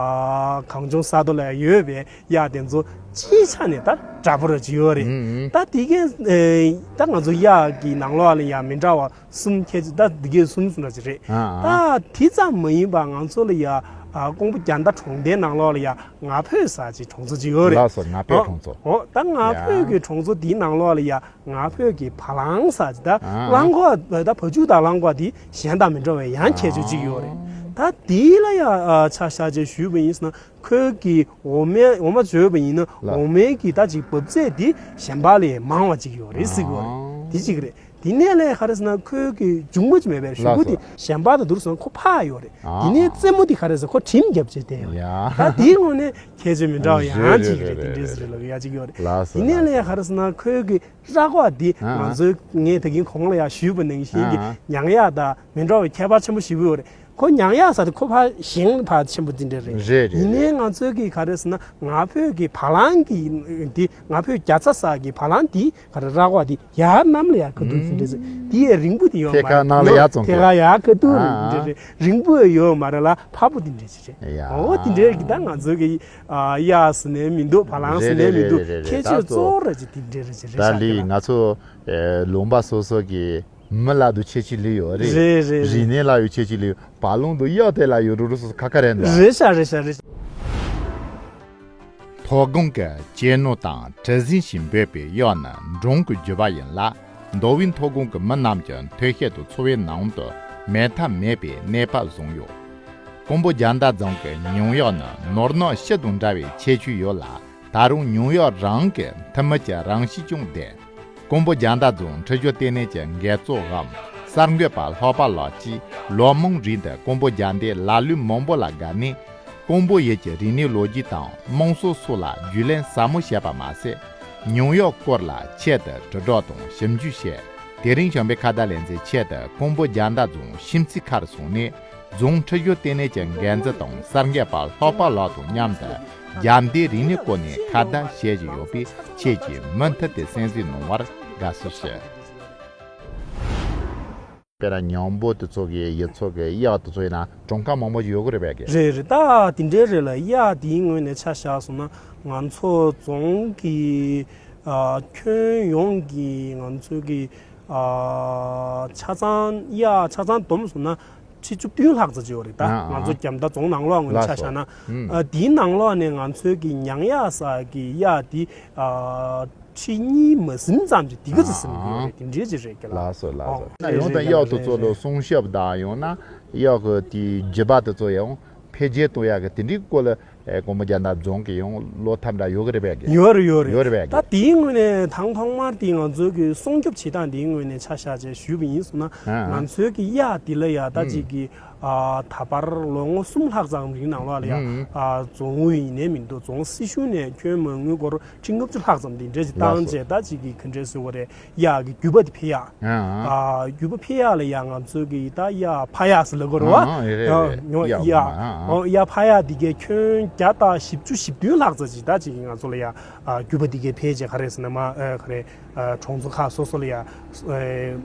གངས་ལྗོངས་ས་མཐོ་ལ་ཡོད་པའི་གཡག་དེ་ཚོ་སྤྱིའི་ཆ་ནས་ད་འདྲ་པོ་ར་ཅིག་ཡོད་རེད། ཨུམ། ད་དེ་གའི་ཨེ་ད་ང་ཚོ་གཡག་གི་ནང་ལོགས་ལ་ཡ་མི་འདྲ་བ་གསུམ་ཁྱད་ཆོས་ད་དེ་གའི་གསུམ་གསུམ་ར་ཅིག་རེད། ཨ་ཨ། ད་དེ་ཙམ་མ་ཡིན་པ་ང་ཚོ་ལ་ཡ་ཨ་ཀོང་པོ་རྒྱ་མདའ་གྲོང་རྡལ་ནང་ལོགས་ལ་ཡ་ང་ཕོད་ཟེར་ཅིག་གྲོང་ཚོ་ཅིག་ཡོད་རེད། ལགས་སོ། ང་ཕོད་གྲོང་ཚོ། ཨོ་ད་ང་ཕོད་ཀྱི་གྲོང་ཚོ་དེའི་ནང་ལོགས་ལ་ཡ་ང་ཕོད་ཀྱི་བ་ལང་ཟེར་ཅིག་ད་ཨ་ཨ། གླང་གོག་ད་བ་ཕྱུགས་དང་གླང་གོག་དེ་གཞན་དང་མི་འདྲ་བའི་ཡང་ཁྱད་ཆོས་ཅིག་ཡོད་རེད། ད་དེ་ལ་ཡ་ཨ་ཆ་བཞག་ཅིག་ཞུས་པ་ཡིན་ཟེར་ན་ཁོའི་གི་འོ་མའི་འོ་མ་བཟོས་པ་ཡིན་ན་ལགས། འོ་མའི་གི་ད་ཅིག་འབབ་ཚད་དེ་གཞན་པ་ལས་མང་བ་ཅིག་ཡོད་རེད་ཟེར་གི་ཡོད་རེད། ཨ་དེ་གཅིག་རེད། དེ་ནས་ལས་ག་རེ་ཟེར་ན་ཁོའི་གི་མཇུག་མ་ཅིག་མེད་པའི་གཞུག་གུ་དེ་ལགས་སོ། གཞན་པ་དང་བསྡུར་སོང་ཁོ་ཕར་ཡོད་རེད། ཨ་དེ་ནས་རྩེ་མོ་དེ་ག་རེ་ཟེར་ཁོ་གྲིམ་རྒྱབ་བྱས་བསྡད་ཡོད་རེད། ཡ། ད་དེའི་ངོས་ནས་ཁྱད་ཆོས་མི་འདྲ་བ་ཡང་རེད་ཅིག་རེད་རེད་རེད་དེ་འདྲས་རེད་ཟེར་ལབ་ཡ་ཅིག་ཡོད་རེད། ལགས་སོ། དེ་ནས་ལགས་ལས་སོ། ག་རེ་ཟེར་ན་ཁོའི་གི་ར་གོག་འདི་ཨ་ང་ཚོའི་ངས་ད་གིན་གོང་ལ་ཡ་ཞུས་པ་ནང་བཞིན་གྱི་ཨ་ཉང་གཡག་དང་མི་འདྲ་བའི་ཁྱད་པར་ཆེན་པོ་ཞེ་པོ་ཡོད་རེད། ཁོ་ཉང་གཡག་ཟེར་དུས་ཁོ་ཕར་ཞེང་ཕར་ཆེན་པོ་འདི་འདྲ་རེད། རེད་རེད་ཡིན་ནའི་རེད། ང་ཚོའི་གི་ག་རེ་ཟེར་ན་ང་ཕོད་ཀྱི་བ་ལང་གི་འདི་ང་ཕོད་རྒྱ་ཚ་ཟེར་གི་བ་ལང་འདི་ག་རེ་ར་གོག་འདི་ཡར་གནམ་ལ་ཡར་ཁ་ཐུག་འདི་འདྲ་ཟེར། འདི་ཡས་རིང་པོ་འདི་ཡོད་མ་རེད། ཐད་ཀར་ནང་ལ་ཡར་བཙོང་ཐད་ཀར་ཡར་ཁ་ཐུག་ཨ་འདི་འདྲ་རེད། རིང་པོ་ཡོད་མ་རེད་ལ་ཕར་པོ་འདི་འདྲ་ཞིག་རེད། ཡ། འོ་འདི་འདྲའི་གི་ད་ང་ཚོའི་གི་ཨ་གཡག་ཟེར་ནའི་མི་འདུག་བ་ལང་ཟེར་ནའི་མི་འདུག་རེད་རེད་རེད་རེད། ཁྱད་ཆོས་ད་གཙོ་བོ་ར་ཅིག་འདི་འདྲ་རེད་ཅིག་རེད་ད་ཤག་ལི་དེ་ལ། ང་ཚོ་ཨེ་ལུང་པ་སོ་སོ་གི་མི་ལ་དུ་ཁྱད་ཆོས་ལི་ཡོད་རེད། རེད་རེད་རེད། རིག་གནས་ལ་ཡོད་ཁྱད་ཆོས་ལི་ཡོད། བ་ལང་དུ་གཡག་དེ་ལ་ཡོད་རུ་རུ་སོ་སོ་ཁ་ཁ་རེད་འདུག་རེད་ཤག་རེད་ཤག་རེད་ཤག་ཐོ་དགོང་གི་གཅེས་ནོར་དང་གྲུ་གཟིངས་ཞེས་འབོད་པའི་གཡག་ནི་འབྲོང་གི་རྒྱུད་པ་ཡིན་ལ། མདོ་དབུས་མཐོ་སྒང་གི་མི་རྣམས་ཀྱི་མཐུན་ཤེས་དང་འཚོ་བའི་ནང་དུ་མེད་ཐབས་མེད་པའི་གནས་བབ་བཟུང་ཡོད། ཀོང་པོ་རྒྱ་མདའ་རྫོང་གི་ཉུང་གཡག་ནི་ནོར་གནག་ཤིང་དང་འདྲ་བའི་ཁྱད་ཆོས་ཡོད་ལ། ད་རུང་ཉུང་གཡག་རང་གི་ཐུར་མིག་གི་རང་བཞིན་ཀྱང་ལྡན། ཀོང་པོ་རྒྱ་མདའ་རྫོང་འཁྲིལ་སྦྱོར་ལྟེ་གནས་ཀྱི་འགན་གཙོ་འམ་གསར་འགོད་པ་ལྷག་པ་ལགས་ཀྱིས་ལོ་མང་རིང་དུ་ཀོང་པོ་རྒྱ་མདའི་ལ་ལུག་མང་པོ་ལ་དགའ་ནས། ཀོང་པོ་ཡུལ་གྱི་རིག་གནས་ལོ་རྒྱུས་དང་དམངས་སྲོལ་སོགས་ལ་རྒྱུས་ལོན་ཟབ་མོ་བྱས་པ་མ་ཟད། ཉུང་གཡག་སྐོར་ལ་ཆེད་དུ་དྲིལ་སྒྲོག་དང་ཞིབ་འཇུག་བྱས། དེ་རིང་བྱམས་པའི་ཁ་བརྡ་ལེ་ཚན་ཆེད་དུ་ཀོང་པོ་རྒྱ་མདའ་རྫོང་ཤིང་རྩེ་མཁར་སོང་ནས། རྫོང་འཁྲིལ་སྦྱོར་ལྟེ་གནས་ཀྱི་འགན་འཛིན་དང་གསར་འགོད་པ་ལྷག་པ་ལགས་དང་མཉམ་དུ་རྒྱ་མདའི་རིག་གནས་སྐོར་ནས་ཁ་བརྡ་བྱེད་བཞིན་ཡོད་པས། ཁྱེད་ཀྱིས་མུ་མཐུད་དེ་གསན་གཟིགས་གནང་བར་དགའ་བསུ་ཞུ། དཔེར་ན་ཉང་པོ་དེ་ཚོ་གི་ཡུལ་ཚོ་གི་གཡག་དེ་ཚོ་ཡིན་ན་གྲངས་ཀ་མང་པོ་ཞིག་ཡོད་གི་རེད་པས་ཀྱི། རེད་རེད། ད་དེ་འདྲའི་རེད་ལ། གཡག་དེའི་ངོས་ནས་ཆ་བཞག་སོང་ན་ང་ཚོ་རྫོང་གི་ཨ་ཁྱོན་ཡོངས་ཀྱི་ང་ཚོའི་གི་ཨ་ཆ་ཚང་གཡག་ཆ་ཚང་བསྡོམས་སོང་ན་ཁྲི་བཅུ་བདུན་ལྷག་ཙམ་ཅིག་ཡོད་རེད། ད་ཨ་ང་ཚོ་ཨ་རྒྱ་མདའ་རྫོང་ནང་ལོགས་ངོས་ནས་ཆ་ལགས་བཞག་ན། སོ། ཨ་དེའི་ནང་ལོགས་ནས་ང་ཚོའི་གི་ཉང་གཡག་ཟེར་གི་གཡག་དེ་ཨ། ཁྲི་གཉིས་མ་ཟིན་ཙམ་གྱི་དེ་ག་ཚོད་ཟིན་གྱི་ཡོད་རེད། དེ་འདྲའི་ཅིག་རེད་ཀྱི་ལ། ལགས་སོ་ལགས་སོ། ཨོ། ན་ཡོང་དང་གཡག་དེ་ཚོ་ལ་སྲུང་སྐྱོབ་དང་ཡང་ན་གཡག་གི་དེའི་རྒྱུད་པ་དེ་ཚོ་ཡང་འཕེལ་རྒྱས་གཏོང་ཡག་གི་དེ་འདྲའི་སྐོར་ལ་ཨེ་ཀོང་པོ་རྒྱལ་ནག་རྫོང་གི་ཡང་བློ་ཐབས་འདྲ་ཡོད་གི་རེད་པས་ཀྱི། ཡོད་རེད་ཡོད་རེད། ཡོད་རེད་པས་ཀྱི། ད་དེའི་ངོས་ནས་དང་ཐོག་མར་དེ་ང་ཚོའི་གི་སྲུང་སྐྱོབ་བྱེད་སྟངས་དེའི་ངོས་ནས་ཆ་བཞག་བྱས་ཞུས་པ་ཡིན་སོང་ན། ཨ་ང་ཚོའི་གི་གཡག་དེ་ལ་ཡ་ད་ཅིག་གི་ཨ་ད་བར་ལོ་ངོ་གསུམ་ལྷག་ཙམ་རིང་ནང་ལོགས་ལ་ཡ། ཨ་རྫོང་ཨུད་ཡིན་ནའི་མི་འདུག་རྫོང་སྲིད་གཞུང་ནས་ཁྱོན་མ་དངུལ་སྒོར་ཁྲི་ལྔ་བཅུ་ལྷག་ཙམ་དེ་འདྲས་ཅིག་བཏང་བྱས། ད་ཅིག་གི་ག་འདྲས་ཟེར་བ་རེད། གཡག་གི་རྒྱུད་པ་དེ་འཕེལ་ཡག་ཨ་རྒྱུད་པ་འཕེལ་ཡག་ལ་ཡ་ང་ཚོའི་གི་ད་གཡག་ཕ་གཡག་ཟེར་ལབ་དགོས་རེད་བ། ཨ་རེད་རེད། ཡ་ཡ་ཡ་ཨ་ཨ་ཨ་གཡག་ཕ་གཡག་དེ་གའི་ཁྱོན་བརྒྱ་དང་བཞི་བཅུ་ཞེ་བདུན་ལྷག་ཙམ་ཅིག་ད་ཅིག་གི་ང་ཚོ་ལ་ཡ་རྒྱུད་པ་དེ་གའི་འཕེལ་བྱས། ག་རེ་ཟེར་ན་མ་ཨ་ག་རེ་གྲོང་ཚོ་ཁག་སོ་སོ་ལ་ཡ་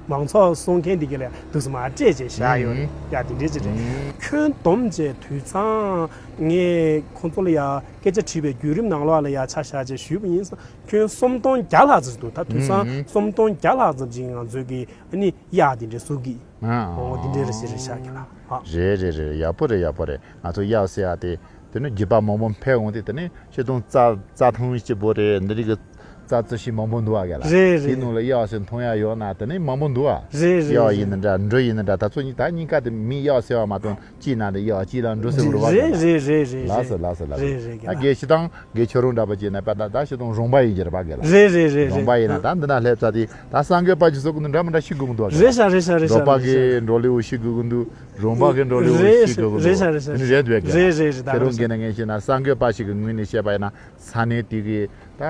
མང་ཚོགས་སྲུང་མཁན་དེ་གའི་ལ་ཡ་འདུག་སེ་མར་སྤྲད་བྱས་བཞག་ཡོད་རེད། ཡ་དེ་འདྲས་ཅིག་རེད། ཁྱོན་བསྡོམས་བྱས་དུད་ཚང་ངས་ཁོང་ཚོ་ལ་ཡ་སྐད་ཆ་དྲིས་པའི་བརྒྱུད་རིམ་ནང་ལོགས་ལ་ཡ་ཆ་བཞག་བྱས་ཞུས་པ་ཡིན། ཁྱོན་སུམ་སྟོང་བརྒྱ་ལྷག་ཙམ་འདུག་ད་དུས་སང་སུམ་སྟོང་བརྒྱ་ལྷག་ཙམ་ཅིག་ང་ཚོའི་གི་ཨ་ནི་གཡག་དེ་འདྲས་གསོ་གི། ཨོ་དེ་འདྲས་རེད་ཟེར་རེད་ཤག་གི་ལ། ཨ་རེད་རེད་རེད། ཡག་པོ་རེད། ཡག་པོ་རེད། ང་ཚོ་གཡག་ཟེར་ཡག་དེ་དེ་ནི་རྒྱུད་པ་མང་པོ་འཕེལ་འོང་དུས་དེ་ནི་ཆེད་དུང་རྩྭ་རྩྭ་ཐང་གཅིག་པོ་རེད། འདི་རིགས་ཀྱི་རྩྭ་རྩི་ཤིང་མང་པོ་འདུག་ཨ་གི་ལ། རེད་རེད། དེའི་ནང་ལ་གཡག་ཟེར་མཐོང་ཡག་ཡོད་ན་དེ་ནི་མང་པོ་འདུག་ཨ། རེད་རེད། གཡག་ཡིན་ན་འདྲ་འབྲི་ཡིན་ན་འདྲ། ད་ཚོ་གཉིས་ད་གཉིས་ཀ་དེ་མི་གཡག་ཟེར་བ་མ་གཏོགས། གཅིག་ན་དེ་གཡག་གཅིག་ལ་འབྲི་ཟེར་བ་རེད་བ། རེད་རེད་རེད་རེད། ལགས་སོ་ལགས་སོ་ལགས་སོ། རེད་རེད། ད་རྒན་ཤི་དང་རྒན་ཁྱོད་རང་འདྲ་པོ་བྱས་ན་པ་ད་ད་ཤི་དང་རོང་པ་ཡིན་གྱི་རེད་པ་གི་ལ། རེད་རེད་རེད། རོང་པ་ཡིན་ན་ད་འདི་ན་སླེབས་ཚར་དུས་ད་སངས་རྒྱས་པ་ཅིག་ཟེར་གི་འདུག་འདྲ་མི་འདྲ་ཤི་དགོས་མི་འདུག་གི་ལ། རེད་ཤག་རེད་ཤག་རེད་ཤག་འབྲོག་པ་གི་འབྲོག་ལེའུ་ཤི་དགོས་གི་འདུག་རོང་པ་གི་འབྲོག་ལེའུ་ཤི་དགོས་གི་འདུག་རེད་ཤག་རེད་ཤག་རེད་ཤག་རེད་ཤག་རེད་ཤག་རེད་ཤག་ད་རེད་རེད་རེད། ཁྱེད་རང་རེད་རེད་རེད། ད་ཁྱེད་རང་རེད་གི་ན་ངས་བཤད་ན་སངས་རྒྱས་པ་ཞིག་གི་ངོས་ནས་བཤད་པ་ཡིན་ན་ས་གནས་དེ་གི་ད་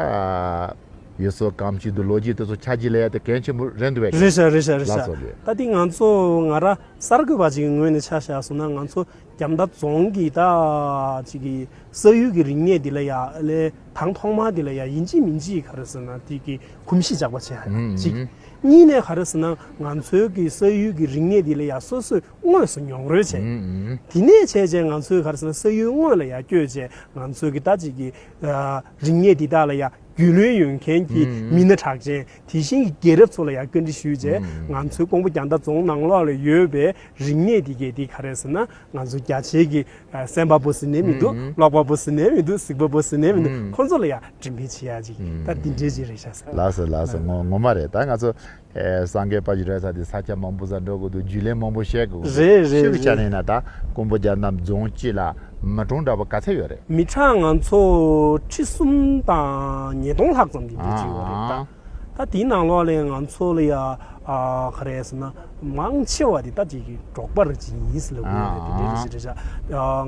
ཡུལ་སྲོལ་གོམས་གཤིས་དང་ལོ་རྒྱུས་དེ་ཚོ་ཆ་རྒྱུས་ལ་ཡ་དེ་གལ་ཆེན་པོ་རེད་འདུག་བས། རེད་ཤག་རེད་ཤག་རེད་ཤག་ལགས་སོ་རེད། ད་དེ་ང་ཚོ་ང་རང་གསར་འགོད་པ་ཅིག་གི་ངོས་ནས་ཆ་བཞག་སོང་ན་ང་ཚོ་རྒྱ་མདའ་རྫོང་གི་ད་ཅིག་གི་ས་ཡུལ་གྱི་རིག་གནས་འདི་ལ་ཡ་ལས་དང་ཐོག་མ་འདི་ལ་ཡ་ཡིན་གཅིག་མིན་གཅིག་ག་རེ་ཟེར་ན་དེ་གི་གོམས་གཤིས་འཇགས་པ་བྱས་ཡ་གཅིག་གཉིས་ནས་ག་རེ་ཟེར་ན་ང་ཚོའི་གི་ས་ཡུལ་གྱི་རིག་གནས་འདི་ལ་ཡ་སོ་སོས་དངོས་སུ་མྱོང་རོལ་བྱས། དེ་ནས་བྱས་བྱས་ང་ཚོས་ག་རེ་ཟེར་ན་ས་ཡུལ་དངོས་ལ་ཡ་བསྐྱོད་བྱས་ང་ཚོའི་གི་ད་ཅིག་གི་རིག་གནས་འདི་དག་ལ་ཡ་རྒྱུས་ལོན་ཡོད་མཁན་གྱི་མི་སྣ་གྲགས་ཅན། དེ་བཞིན་གྱི་རྒྱལ་རབས་ཚོ་ལ་ཡང་བཀའ་འདྲི་ཞུས་རྗེས། ང་ཚོའི་ཀོང་པོ་རྒྱ་མདའ་རྫོང་ནང་ལོགས་ལ་ཡོད་པའི་རིག་གནས་དེ་གས་དེ་ག་རེ་ཟེར་ན། ང་ཚོ་རྒྱ་ཆེའི་གི་གསན་པ་པོ་ཟེར་ནས་མི་འདུག་ཀློག་པ་པོ་ཟེར་ནས་མི་འདུག་གཟིགས་པ་པོ་ཟེར་ནས་མི་འདུག་ཁོང་ཚོ་ལ་ཡང་འགྲེམས་སྤེལ་བྱེད་ཡ་ཅིག་ད་འདི་འདྲས་ཅིག་རེད་ཤག་ཟེར། ལགས་སོ་ལགས་སོ། ངོ་ངོ་མ་རེད། ད་ང་ཚོ་སངས་རྒྱས་པ་ཞིག་རེད་ས་དེ་ས་ཆ་མང་པོ་ས་འགྲོ་དགོས་འདུག་རྒྱུས་ལོན་མང་པོ་བྱེད་དགོས་འདུག་རེད་རེད། ཤུགས་ཆ་ནས་ན་ད་ཀོང་པོ་རྒྱ་མདའ་རྫོང་སྤྱི་ལ་མི་གྲངས་འདྲ་པོ་ག་ཚད་ཡོད་རེད། མི་གྲངས་ང་ཚོ་ཁྲི་གསུམ་དང་ཉིས་སྟོང་ལྷག་ཙམ་དེ་འདྲ་ཅིག་ཡོད་རེད་ད། ད་དེའི་ནང་ལོགས་ལས་ང་ཚོ་ལ་ཡ་ཨ་ག་རེ་ཟེར་ན་མང་ཆེ་བ་དེ་ད་ཅིག་གི་འབྲོག་པ་རེད་ཅིག་ཡིན་ཟེར་ལབ་ཡོད་རེད། དེ་འདྲ་རེད་ཅིག་རེད་ཤག་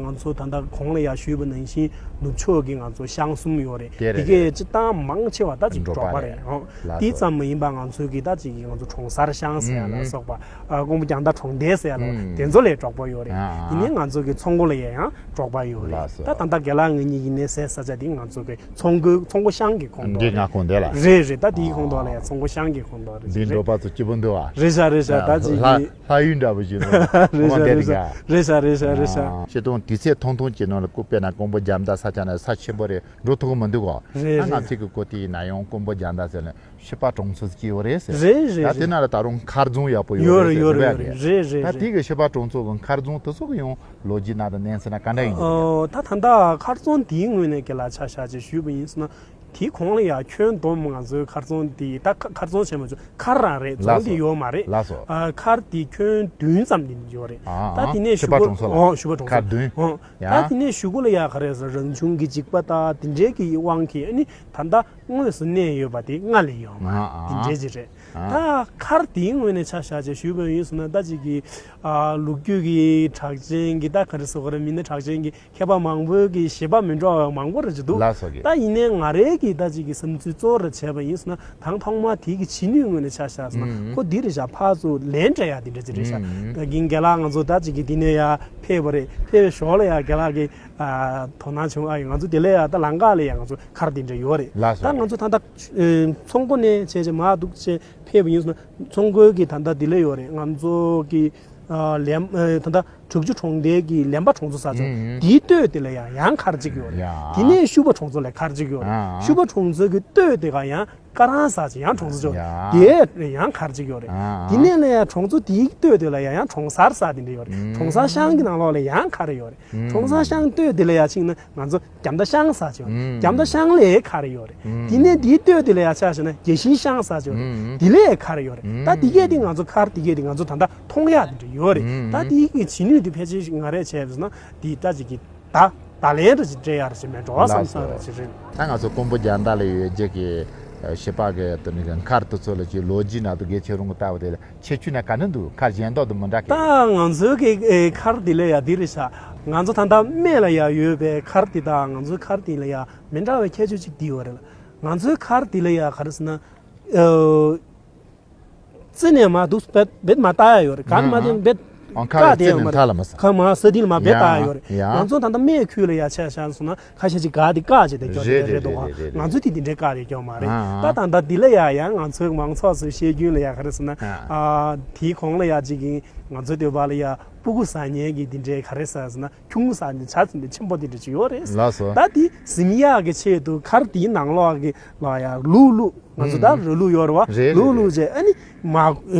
ང་ཚོ་ད་ལྟ་གོང་ལ་ཡ་ཞུས་པ་ནང་བཞིན་ནུབ་ཕྱོགས་ཀྱི་ང་ཚོ་ཤང་གསུམ་ཡོད་རེད། དེ་རེད་དེ་གས་སྤྱི་བཏང་མང་ཆེ་བ་ད་ཅིག་འབྲོག་པ་རེད། ལགས་དེ་སོ། ཙམ་མ་ཡིན་པ་ང་ཚོའི་གི་ད་ཅིག་གི་ང་ཚོ་གྲོང་གསར་ཤང་ཟེར་ཡ་ལ་སོགས་པ་ཀོང་པོ་རྒྱ་མདའ་གྲོང་རྡལ་ཟེར་ཡ་ལ་དེ་ཚོ་ལས་འབྲོག་པ་ཡོད་རེད། ཡིན་ནའི་ང་ཚོ་གི་ཚོང་སྒོ་ལ་ཡ་ཡང་འབྲོག་པ་ཡོད་རེད། ལགས་སོ། ད་ད་ལྟ་རྒན་ལགས་ང་གཉིས་ཀྱི་གནས་སའི་ས་ཆ་དེ་ང་ཚོ་གི་ཚོང་སྒོ་ཚོང་སྒོ་ཤང་གི་ཁོངས་གཏོགས་འདི་ང་ཁོངས་དེ་ལ། རེད་རེད། ད་དེའི་ཁོངས་གཏོགས་ལ་ཡ་ཚོང་སྒོ་ཤང་གི་ཁོངས་གཏོགས་རེད། འདི་འབྲོག་པ་ཚོ་སྐྱིད་པོ་འདུག་ཨ། རེད་ཤག་རེད་ཤག་ད་ཅིག་ལྷ་གི་ལྷ་ཡུལ་འདྲ་པོ་ཞིག་འདུག་རེད་ཤག་རེད་ཤག་རེད་ཤག་རེད་ཤག་རེད་ཤག་ཤེས་དོན་དུས་ཚོད་ཐུང་ཐུང་གི་ནང་ལ་སྐུ་དཔེར་ན་ཀོང་པོ་རྒྱ་མདའ་ས་ཆ་ན་ས་ཆེན་པོ་རེད། འགྲོ་ཐུབ་ཀྱི་མི་འདུག་གོ། རེད་ད་ང་རེད། ཚིག་གི་སྐོར་དེ་ཡིན་ན་ཡང་ཀོང་པོ་རྒྱ་མདའ་ཟེར་ནས་ཤི་པ་གྲོང་ཚོ་སྐྱེས་པ་རེད་ཟེར། རེད་རེད། ད་དེ་ན་ལ་ད་རུང་མཁར་རྫོང་ཡག་པོ་ཡོད་ཡོད་རེད་རེད་ཟེར་ཡོད་རེད་རེད་རེད་རེད། ད་དེ་གི་ཤི་པ་གྲོང་ཚོ་གི་མཁར་རྫོང་དེ་ཚོ་གི་ཡང་ལོ་རྒྱུས་ན་དང་གནས་ཚུལ་ན་ག་འདྲ་ཡིན་གྱི་རེད། ཨོ་ད་ད་ལྟ་མཁར་རྫོང་དེའི་ངོས་ནས་རྒན་ལགས་ཆ་བཞག་ཅིག་ཞུས་པ་ཡིན་ཟེར་ན། དེའི་གོང་ལ་ཡང་ཁྱོན་བསྡོམས་ང་ཚོའི་མཁར་རྫོང་དེ་ད་མཁར་རྫོང་བྱས་མ་བྱུང་མཁར་རང་རེད། རྫོང་དེ་ཡོད་མ་རེད། ལགས་སོ། ཨ་མཁར་དེ་ཁྱོན་བདུན་ཙམ་དེ་ཡོད་རེད། ཨ་ད་དེ་ནས་ཤི་པ་གཞུག་གུ་གྲོང་ཚོ་ལ། ཨོ་ཤི་པ་གྲོང་ཚོ། མཁར་བདུན། ཨོ་ཡ། ད་དེ་ནས་གཞུག་གུ་ལ་ཡ་ག་རེ་ཟེར་རང་བྱུང་གི་འཇིགས་པ་དང་དེ་འདྲའི་གི་དབང་གིས་ཨ་ནི་ད་ལྟ་དངོས་སུ་གནས་ཡོད་པ་དེ་ལྔ་ལས་ཡོད་མ་རེད། ཨ་དེ་འདྲའི་ཅིག་རེད། ཨ་ད་མཁར་དེའི་ངོས་ནས་ཆ་བཞག་ཅིག་ཞུས་པ་ཡིན་ཟེར་ན་ད་ཅིག་གི་ཨ་ལོ་རྒྱུས་ཀྱི་གྲགས་ཅན་གྱི་ད་ག་རེ་ཟེར་དགོས་རེད། མི་སྣ་གྲགས་ཅན་གྱི་མཁས་པ་མང་པོའི་གི་བཞེད་པ་མི་འདྲ་བ་མང་པོ་རེ་ཅིག་འདུག་ལགས་སོ་གི། ད་ཡིན་ནའི་ང་རའི་གི་ད་ཅིག་གི་བསམ་ཚུལ་གཙོ་བོ་རེ་བྱས་པ་ཡིན་ཟེར་ན་དང་ཐོག་མ་དེའི་གི་བྱེད་ནུས་ངོས་ནས་ཆ་བཞག་ཟེར་ན་ཨུམ་ཁོ་འདི་རེད་ཤག་ཕར་ཚུར་ལན་སྤྲད་ཡ་དེ་འདྲ་ཅིག་རེད་ཤག་ཨུམ་ད་གིན་རྒན་ལགས་ང་ཚོ་ད་ཅིག་གི་འདི་ནས་ཡ་ཕེབས་པ་རེད། ཕེབས་པའི་ཞོར་ལ་ཡ་རྒན་ལགས་ཀྱི་ཨ་དོ་སྣང་བྱུང་ཨ་ཡིན་ང་ཚོ་དེ་ལ་ཡ་ད་ལམ་ཁ་ལ་ཡ་ང་ཚོ་མཁར་དེ་འདྲ་ཡོད་རེད། ལགས་སོ། ད་ང་ཚོ་ད་ལྟ་ཨེ་ཚོང་སྒོ་ནས་བྱས་བྱས་མ་འདུག་བྱས་ཕེབས་པ་ཡིན་ཟེར་ན་ཚོང་སྒོའི་གི་ད་ལྟ་དེ་ལ་ཡོད་རེད། ང་ཚོ་གི་ཨ་ལམ་ཨེ་ད་ལྟ་ དྲུག་ཅུ་གྲོང་རྡལ་གྱི་ལེན་པ་གྲོང་ཚོ་ཟེར་ཅིག་ཡོད། ཨུ་ཨུ། དེའི་སྟོད་དེ་ལ་ཡང་ཡང་མཁར་གཅིག་ཡོད་རེད། ཡ། དེ་ནས་ཤུ་པ་གྲོང་ཚོ་ལ་མཁར་གཅིག་ཡོད་རེད། ཨ་ཨ། ཤུ་པ་གྲོང་ཚོ་གི་སྟོད་དེ་ག་ཡང་ཀ་རང་ཟེར་ཅིག་ཡང་གྲོང་ཚོ་ཅིག་ཡོད་རེད། ཡ། དེ་ཡང་མཁར་གཅིག་ཡོད་རེད། ཨ་ཨ། དེ་ནས་ལ་ཡང་གྲོང་ཚོ་དེའི་སྟོད་དེ་ལ་ཡང་ཡང་གྲོང་གསར་ཟེར་དེ་འདྲ་ཡོད་རེད། ཨུ། གྲོང་གསར་ཤང་གི་ནང་ལོགས་ལ་ཡང་མཁར་ཡོད་རེད། ཨུ། གྲོང་གསར་ཤང་སྟོད་དེ་ལ་ཡང་ཕྱིན་ན་ང་ཚོ་རྒྱ་མདའ་ཤང་ཟེར་ཅིག་ཡོད་རེད། ཨུ། རྒྱ་མདའ་ཤང་ལ་མཁར་ཡོད་རེད། ཨུ། དེ་ནས་དེའི་སྟོད་དེ་ལ་ཡང་ཆ་བཞག་ན་རྒྱ་ཤིང་ཤང་ཟེར་ཅིག་ཡོད་རེད། ཨུ། དེ་ལ་མཁར་ཡོད་རེད། ད་དེ་གས་དེ་ང་ཚོ་མཁར་དེ་གས་དེ་ང་ཚོ་ད་ལྟ་མཐོང་ཡག་དེ་འདྲ་ཡོད་རེད། ཨུ། ད་དེ་གི་བྱེད་ནུས་དེ་ཕལ་ཆེར་ང་རས་བྱས་པ་ཡིན་ན་དེ་ལྟ་ཅིག་གི་ད་ད་ལན་རེ་ཅིག་སྤྲད་ཡག་རེ་ཅིག་མེད། འགྲོ་བ་བསམ་བསམ་རེ་ཅིག་རེད། ད་ང་ཚོ་ཀོང་པོ་རྒྱལ་མདའ་ལ་ཡོད་རྒྱུ་གི་ཨ་བྱེད་པ་གི་དེ་ནི་གི་མཁར་དེ་ཚོ་ལ་ཅིག་ལོ་རྒྱུས་ནང་དུ་གལ་ཆེ་རུང་གི་ལྟ་བ་དེ་ལ་ཁྱད་ཆོས་ན་ག་ནས་འདུག་མཁར་གཞན་དག་དང་མི་འདྲ་གི། ད་ང་ཚོའི་གི་ཨེ་མཁར་དེ་ལ་ཡ་དེ་རེད་ཤག་ང་ཚོ་ད་ལྟ་སྨད་ལ་ཡ་ཡོད་པའི་མཁར་དེ་དང་ང་ཚོའི་མཁར་དེ་ལ་ཡ་མི་འདྲ་བའི་ཁྱད་ཆོས་ཅིག་དེ་ཡོད་རེད་ལ། ང་ཚོའི་མཁར་དེ་ལ་ཡ་ག་རེ་ཟེར་ན། ཨོ། རྩེ་ནས་མར་འདུག་སྦེ་སྦེ་མར་ལྟ་ཡ་ཡོད་རེད། ག་ནས་མར་ཨ་ཨ། དེ་སྦེ་ཨང་ཁ་བཀག་བསྡད་རྩེ་ཡོད་མ་ནས་རེད། མཐའ་ལ་མ་ཟ། ག་མར་ས་སྟེང་ལ་མར་སྦེ་ཡ་ལྟ་ཡ་ཡོད་རེད། ཡ། ང་ཚོ་ད་ལྟ་སྨད་ཁུལ་ལ་ཡ་ཆ་བཞག་སོང་ན་ཁ་ཤས་ཅིག་ག་དེ་བཀག་བྱས་ཏེ་སྐྱོར་རེད་རེད་རེད་འདུག་རེད་ག་རེད་རེད། ང་ཚོ་དེ་དེ་འདྲའི་བཀག་རེད་སྐྱོར་མ་རེད། ཡ་ཨ། ད་ད་ལྟ་འདི་ལ་ཡ་ཡང་ང་ཚོའི་མང་ཚོགས་ཚོའི་བཤད་རྒྱུན་ལ་ཡ་ག་རེ་ཟེར་ན། ཡ། ཨ། དེའི་གོང་ལ་ཡ་ཅིག་གིས་ང་ཚོའི་སྟོད་པ་ལ་ཡ་སྤུ་གུ་ཟ་མཁན་གྱི་དེ་འདྲའི་ག་རེ་ཟེར་ཟེར་ན། ཁྱུང་ཟ་ནས་བྱ་ཚིག་འདི་ཆེན་པོ་འདི་འདྲ་ཅིག་ཡོད་རེད། ལགས་སོ། ད་འདི་ཟིན་ཡག་གི་ཆེད་དུ་མཁར་འདིའི་ནང་ལོགས་ཀྱི་ལ་ཡ་ལུག་བླུགས། ང་ཚོ་ད་ཨུམ། ར་ལུག་ཡོད་རེད་བ། རེད་རེད་ལུག་བླུགས་རེད། རྗེས་ཨ་ནི་མ་ཨ་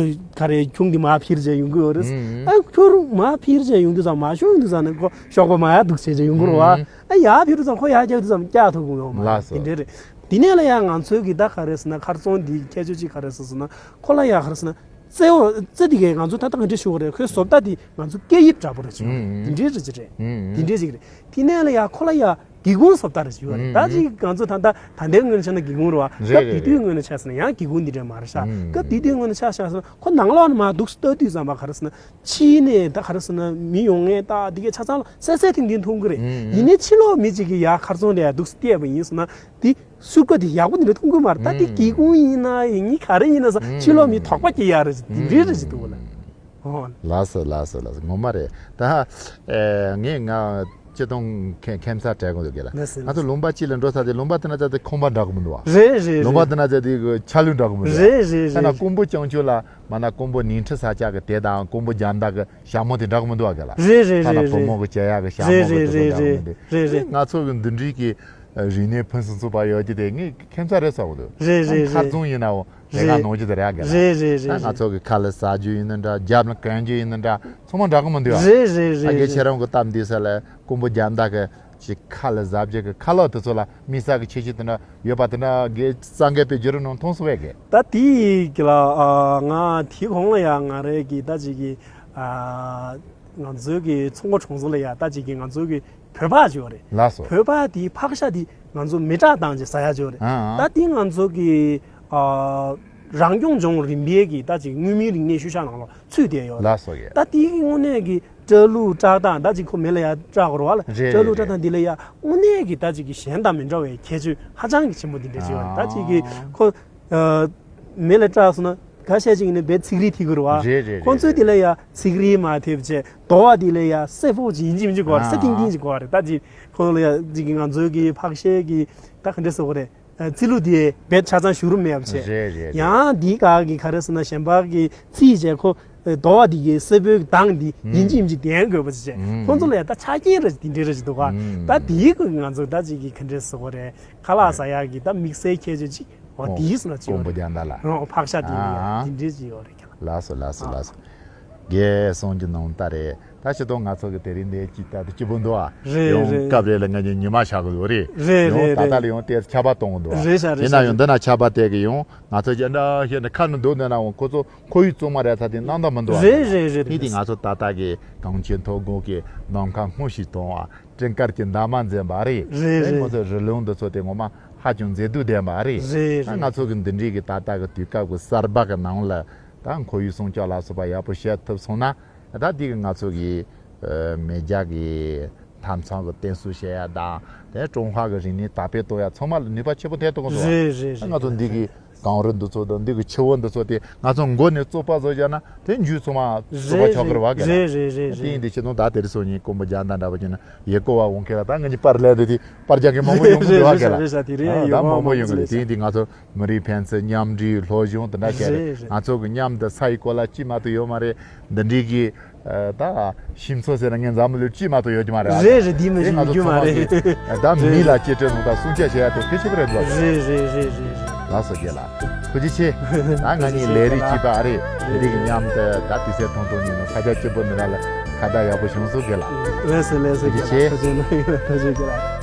ག་རེ་ཁྱུང་འདི་མར་འཕུར་རྗེས་ཡོང་གི་ཡོད་རེད། ཨུམ། ཨ་ཁྱུང་མར་འཕུར་རྗེས་ཡོང་དུས་ཙམ་མ་ཤོང་དུས་ཙམ་ནས་ཁོ་གཤོག་པ་མར་ཡར་འདུག་བྱས་རྗེས་ཡོང་གི་རེད་བ། ཨུམ། ཨ་ཡར་འཕུར་དུས་ཙམ་ཁོ་ཡར་བཀྱག་དུས་ཙམ་བཀྱག་ཐུབ་ཀྱི་ཡོད་མ་རེད། ལགས་སོ། དེ་འདྲ་རེད། དེ་ནས་ལ་ཡ་ང་ཚོའི་གི་ད་ག་རེ་ཟེར་ན་མཁར་རྫོང་འདིའི་ཁྱད་ཆོས་ཅིག་ག་རེ་ཟེར་ཟེར་ན་ཁོ་ལ་ཡ་ག་རེ་ཟེར་ན། རྩེ་བ་རྩེ་འདི་གས་ང་ཚོ་ད་ལྟ་ག་འདྲ་ཞུ་དགོས་རེད། ཁོའི་བཟོ་ལྟ་འདི་ང་ཚོ་སྐད་དབྱིབས་འདྲ་པོ་རེ་ཞུ་དགོས་རེད། ཨུམ། འདི་འདྲའི་རེ་ཅིག་རེད། ཨུམ། འདི་འདྲའི་ཅིག་རེད། དེ་ནས་ལ་ཡ་ཁོ་ལ་ཡ་སྒེའུ་ཁུང་བཟོ་ལྟ་རེ་ཞུ་དགོས་རེད། ཨུམ། ད་ཅིག་ང་ཚོ་ད་ལྟ་ད་ལྟའི་ངོས་ནས་ཆ་ན་སྒེའུ་ཁུང་རེད་བ། རེད་སྐབས་རེད་དེ་དུས་རེད། ངོས་ནས་ཆ་ཟེར་ན་ཡང་སྒེའུ་ཁུང་འདི་འདྲ་མ་རེད་ཤག་ཨུམ། སྐབས་དེ་དུས་ངོས་ནས་ཆ་བཞག་ཟེར་ན་ཁོ་ནང་ལོགས་ནས་མར་འདུག་ལྟ་དུས་ཙམ་པ་ག་རེ་ཟེར་ན་ཕྱི་ནས་ད་ག་རེ་ཟེར་ན་མི་ཡོང་ངེས་ད་འདི་གས་ཆ་ཚང་ལ་གསལ་གསལ་ཐིང་ཐིང་མཐོང་གི་རེད། ཨུམ། ཡིན་ནའི་ཕྱི་ལོགས་མི་གཅིག་གིས་ཡ་མཁར་རྫོང་ལ་ཡ་འདུག་བལྟས་པ་ཡིན་ཟེར་ན་དེ། ཤུགས་ཀ་དེ་ཡག་པོ་འདི་འདྲ་མཐོང་གི་མ་རེད། ད་དེ་ཨུམ། སྒེའུ་ཁུང་ཡིན་ན་ཡིན་གཉིས་ག་རེ་ཡིན་ན་ས་ཕྱི་ལོགས་མི་དོགས་པ་སྐྱེ་ཡག་རེད། འདི་འདྲའི་རེད་ཅིག་འདུག་ལ། ཨོ། ལགས་སོ་ལགས་སོ་ལགས་སོ། ངོ་མ་རེད། ད་ཨེ་ངས་ང་སྤྱི་གཏོང་མཁན་མཁན་ས་དྲན་དགོས་འདུག་གས་ལ། ལགས་སོ། ང་ཚོ་ལུང་པ་གཅིག་ལ་འགྲོ་ས་དེ་ལུང་པ་དེ་ན་ཚ་དེ་ཁང་པ་འདྲ་གི་མི་འདུག་བ། རེད་རེད། ལུང་པ་རེད། དེ་ན་ཚ་དེ་གི་ཆ་ལུགས་འདྲ་གི་མི་འདུག་བ། རེད་རེད། ད་ན་རེད། ཀོང་པོ་བྱང་ཆུབ་ལ་མ་ན་ཀོང་པོ་ཉིང་ཁྲི་ས་ཆ་གི་དེ་དང་ཀོང་པོ་རྒྱ་མདའ་གི་ཞྭ་མོ་དེ་འདྲ་གི་མི་འདུག་བ་གས་ལ། རེད་རེད། ད་ན་རེད་བུ་རེད། མོ་གི་བྱེད་ཡག་གི་ཞྭ་མོ་གི་དེ་ཚོ་འདྲ་གི་མི་འདུག་རེད་རེད། ང་ཚོ་གི་འདི་འདྲའི་གི་རིག་གནས་ཕུན་སུམ་ཚོགས་པ་ཡོད་ཀྱི་དེ་ངས་ཁྱད་མཚར་རེད་བསམ་གི་འདུག་རེད་རེད། མཁར་རྫོང་ཡིན་ནའོ་ལས་ཀ་གནང་རྒྱུ་དེ་རེད་གས་ལ། རེད་རེད། ད་རེད་ང་ཚོ་གི་ཁ་ལ་ཟ་རྒྱུ་ཡིན་ན་འདྲ། རྒྱབ་ལ་གན་རྒྱུ་ཡིན་ན་འདྲ། ཚང་མ་འདྲ་གི་མི་འདུག་ཨ། རེད་རེད། རེད་ཨ་རྒས་རེད། ཁྱེད་རང་གི་སྟབས་བདེ་ས་ལ་ཀོང་པོ་རྒྱ་མདའ་གི་ཅིག་ཁ་ལ་ཟ་རྒྱུ་གི་ཁ་ལག་དེ་ཚོ་ལ་དམིགས་བསལ་གི་ཁྱད་ཆོས་དེ་འདྲ་ཡོད་པ་དེ་འདྲ་གས་གསར་འགོད་པས་བརྒྱུད་རིམ་ནང་མཐོང་སོང་བས་གས། ད་དེ་གི་ལ་ཨ་ང་དེ་གོང་ལ་ཡ་ང་རེ་གི་ད་ཅིག་གི་ཨ་ང་ཚོའི་གི་ཚོང་པ་གྲོང་ཚོ་ལ་ཡ་ད་ཅིག་གི་ང་ཚོའི་གི་བོད་ཕག་ཅིག་ཡོད་རེད། ལགས་སོ། བོད་ཕག་དེའི་ཕག་ཤ་དེ་ང་ཚོ་མེ་སྲེག་བཏང་བྱས་ཟ་ཡ་ཅིག་ཡོད་རེད། ཨ་ཨ། ད་དེ་ང་ཚོ་གི་ཨ་རང་སྐྱོང་ལྗོངས་རིམ་པའི་གི་ད་ཅིག་མངོན་མིན་རིག་གནས་ཤུལ་བཞག་ནང་ལ་ཚུད་བསྡད་ཡོད་རེད། ལགས་སོ་ཡ། ད་དེའི་གི་དངོས་གནས་གི་སྐྲ་ལུག་བཀྲག་སྟངས་ད་ཅིག་ཁོ་མེ་ལ་ཡ་སྲེག་དགོས་རེད་བ་ལ། རེད་སྐྲ་ལུག་རེད་བཀྲག་སྟངས་དེ་ལ་ཡ་དངོས་གནས་གི་ད་ཅིག་གི་གཞན་དང་མི་འདྲ་བའི་ཁྱད་ཆོས་ཧ་ཅང་གི་ཆེན་པོ་འདི་འདྲ་ཅིག་ཡོད་རེད། ད་ཅིག་གི་ཨ་ཁོ་ཨ་མེ་ལ་སྲེག་སོང་ན་ཁ་ཤས་ཅིག་ནི་བེད་ཚིག་རིལ་ཐིག་གི་རེད་བ། རེད་རེད། ཁོ་ཚོས་རེད་དེ་ལ་ཡ་ཚིག་རིལ་མ་ཐེབས་བྱས་དོ་བ་དེ་ལ་ཡ་སེར་པོ་ཅིག་ཡིན་གཅིག་མིན་གཅིག་དགོས་རེད། ཨ་སེར་ཐིང་ཐིང་ཅིག་དགོས་རེད། ད་ཅིག་ཁོ་ལ་ཡ་ཅིག་གི་ང་ཚོའི་གི་ཕག་ཤའི་གི་ད་ག་འདྲ་ཟེར་དགོས་རེད། ཨ་རྩི་ལུ་དེ་བེད་ཆ་ཚང་བཞུར་མེད་པ་བྱས། རེད་རེད་རེད། ཡང་འདི་ག་གི་ག་རེ་ཟེར་ན་གཞན་པ་གི་རྩིས་བྱས་ཁོ་དོ་བ་འདི་གི་སེར་པོའི་མདངས་འདི་ཨུམ་ཡིན་གཅིག་མིན་གཅིག་ལྡན་དགོས་པ་བྱས། ཨུམ་ཁོང་ཚོ་ལ་ཡ་ད་ཆ་རྐྱེན་རེ་འདི་འདྲའི་རེ་ཞིག་འདུག་ག་ཨུམ་ད་དེའི་གི་ང་ཚོ་ད་ཅིག་གི་ག་འདྲ་ཟེར་དགོས་རེད། ཁ་ལག་ཟ་ཡག་གི་ད་དམིགས་བསལ་ཁྱད་ཆོས་ཅིག་འོ་ཨོ་དེའི་སོ་ན་ཅིག་ཡོད་ཀོང་པོ་རེད། རྒྱ་མདའ་ལ། ཨོ་ཕག་ཤ་དེ་ཡོད་ཨ་རེད། དེ་འདྲའི་ཅིག་ཡོད་རེད་ཁྱེད་ལ། ལགས་སོ་ལགས་སོ་ལགས་སོ། རྒན་གསུང་རྒྱུ་ནང་ལྟར་རེད། ད་ཕྱི་དོན་ང་ཚོ་གི་དེ་རིང་འདིར་ཅིག་ད་དུ་སྐྱིད་པོ་འདུག་ཨ། རེད་ཡང་རེད་སྐབས་རེ་ལ་ང་གཉིས་ཉི་མ་ཆག་གི་འདུག་རེད། རེད་ཡང་རེད་ད་ལྟ་རེད། ལ་ཡང་དེར་ཆར་པ་གཏོང་གི་འདུག་ཨ། རེད་ཤག་རེད་ཡིན་ན་ཡང་འདི་ན་ཆར་པ་དེ་གི་ཡང་ང་ཚོ་ཅི་འདྲ་ཞིག་ནི་ཁ་ནི་འདུག་འདི་ན་འོང་ཁོ་ཚོ་ཁོར་ཡུག་གཙང་མ་རེད་ད་དེ་སྣང་དག་མི་འདུག་ཨ། རེད་རེད་རེད། དེ་དེ་ང་ཚོ་ད་ལྟ་གི་གངས་ཅན་མཐོ་སྒང་གི་ནམ་མཁའ་སྔོ་ཞིང་དྭངས་ཨ། སྤྲིན་དཀར་གྱི་འདབ་མ་འཛིན་པ་རེད། རེད་དེ་རེད། ང་ཚོ་རི་ལུང་འདི་ཚོ་དེ་ངོ་མ་ཧ་ཅང་མཛེས་སྡུག་ལྡན་པ་རེད། རེད་ད་རེད། ང་ཚོ་གི་འདི་འདྲའི་གི་ད་ལྟ་གི་དུས་སྐབས་ཀྱི་གསར་པ་གི་ནང་ལ་ད་ཁོར་ཡུག་སྲུང་སྐྱོབ་ལ་སོགས་པ་ཡག་པོ་བྱེད་ཐུབ་སོང་ན་ད་འདི་གི་ང་ཚོ་གི་ཨ་མེས་རྒྱལ་གི་མཐའ་མཚམས་ཀྱི་བསྟན་སྲུང་བྱེད་ཡ་དང་དེ་ཀྲུང་ཧྭ་གི་རིག་གནས་དར་སྤེལ་གཏོང་ཡ་ཚང་མ་ལ་ནུས་པ་ཆེན་པོ་ཐེབས་ཐུབ་ཀྱི་འདུག་རེད་རེད་རེད། ང་ཚོ་འདི་གི་གངས་རི་འདི་ཚོ་དང་འདི་གི་ཆུ་བོ་འདི་ཚོ་དེ་ང་ཚོ་མགོ་ནས་བཙོག་པ་བཟོ་བྱས་ན་དེ་འཇུ་ཚང་མ་བཙོག་པ་ཆགས་ཀྱི་རེད་བ་གས་ལ། རེད་རེད་རེད་དེ་ཡིན་རེད། དེ་ཕྱི་ནང་ད་དེ་རིང་སང་ཉིན་ཀོང་པོ་རྒྱ་མདའ་འདྲ་པོ་བྱས་ན་ཡེ་གོ་བ་འོང་མཁན་ལ་ད་ང་གཉིས་པར་ལས་འདི་དེ་པར་རྒྱག་མཁན་མང་པོ་ཡོང་གི་འདུག་བ་གས་ལ། རེད་ཤག་རེད་ཤག་དེ་རིང་ཨ་ཡེ་ད་གོ་བ་མང་པོ་མང་ཡོང་གི་རེད། དེ་ཡིན་དེ་ང་ཚོ་མི་རིགས་ཕན་ཚུན་མཉམ་འབྲེལ་སློབ་སྦྱོང་དེ་འདྲ་བྱས་རེད། རེད་རེད། ང་ཚོ་གི་མཉམ་དུ་ས་ཡི་གོ་ལ་གཅིག་མ་གཏོགས་ཡོད་མ་རེད། འདི་འདྲའི་གི་ ད་ཞིམ་ཚོ་ཟེར་ན་ངས་འཛམ་བུ་གླིང་ཅི་མ་གཏོགས་ཡོད་ཀྱི་མ་རེད། རེད་རེད། འདི་མི་ཞིག་ཡོད་ཀྱི་མ་རེད། ད་མི་ལ་གཅེས་སྤྲས་ནོ་ད་སྲུང་སྐྱོབ་བྱེད་ཡ་དེ་གལ་ཆེ་བ་རེད་འདུག་རེད་རེད་རེད་རེད་རེད། ལགས་སོ་རྒན་ལགས། ཐུགས་རྗེ་ཆེ། ད་ང་གཉིས་ལས་རིགས་གཅིག་པ་ཨ་རེད། ལས་རིགས་མཉམ་དུ་ད་དུས་ཚོད་ཐུང་ཐུང་ཡིན་ནོ་ས་ཆ་སྐྱིད་པོ་འདི་ར་ལ་ཁ་བརྡ་ཡག་པོ་བྱུང་སོང་རྒན་ལགས། ལགས་སོ་ལགས་སོ། ཐུགས་རྗེ་ཆེ། ཐུགས་རྗེ་གནང་ཡོད། ཐུགས་རྗེ་རྒན་ལགས།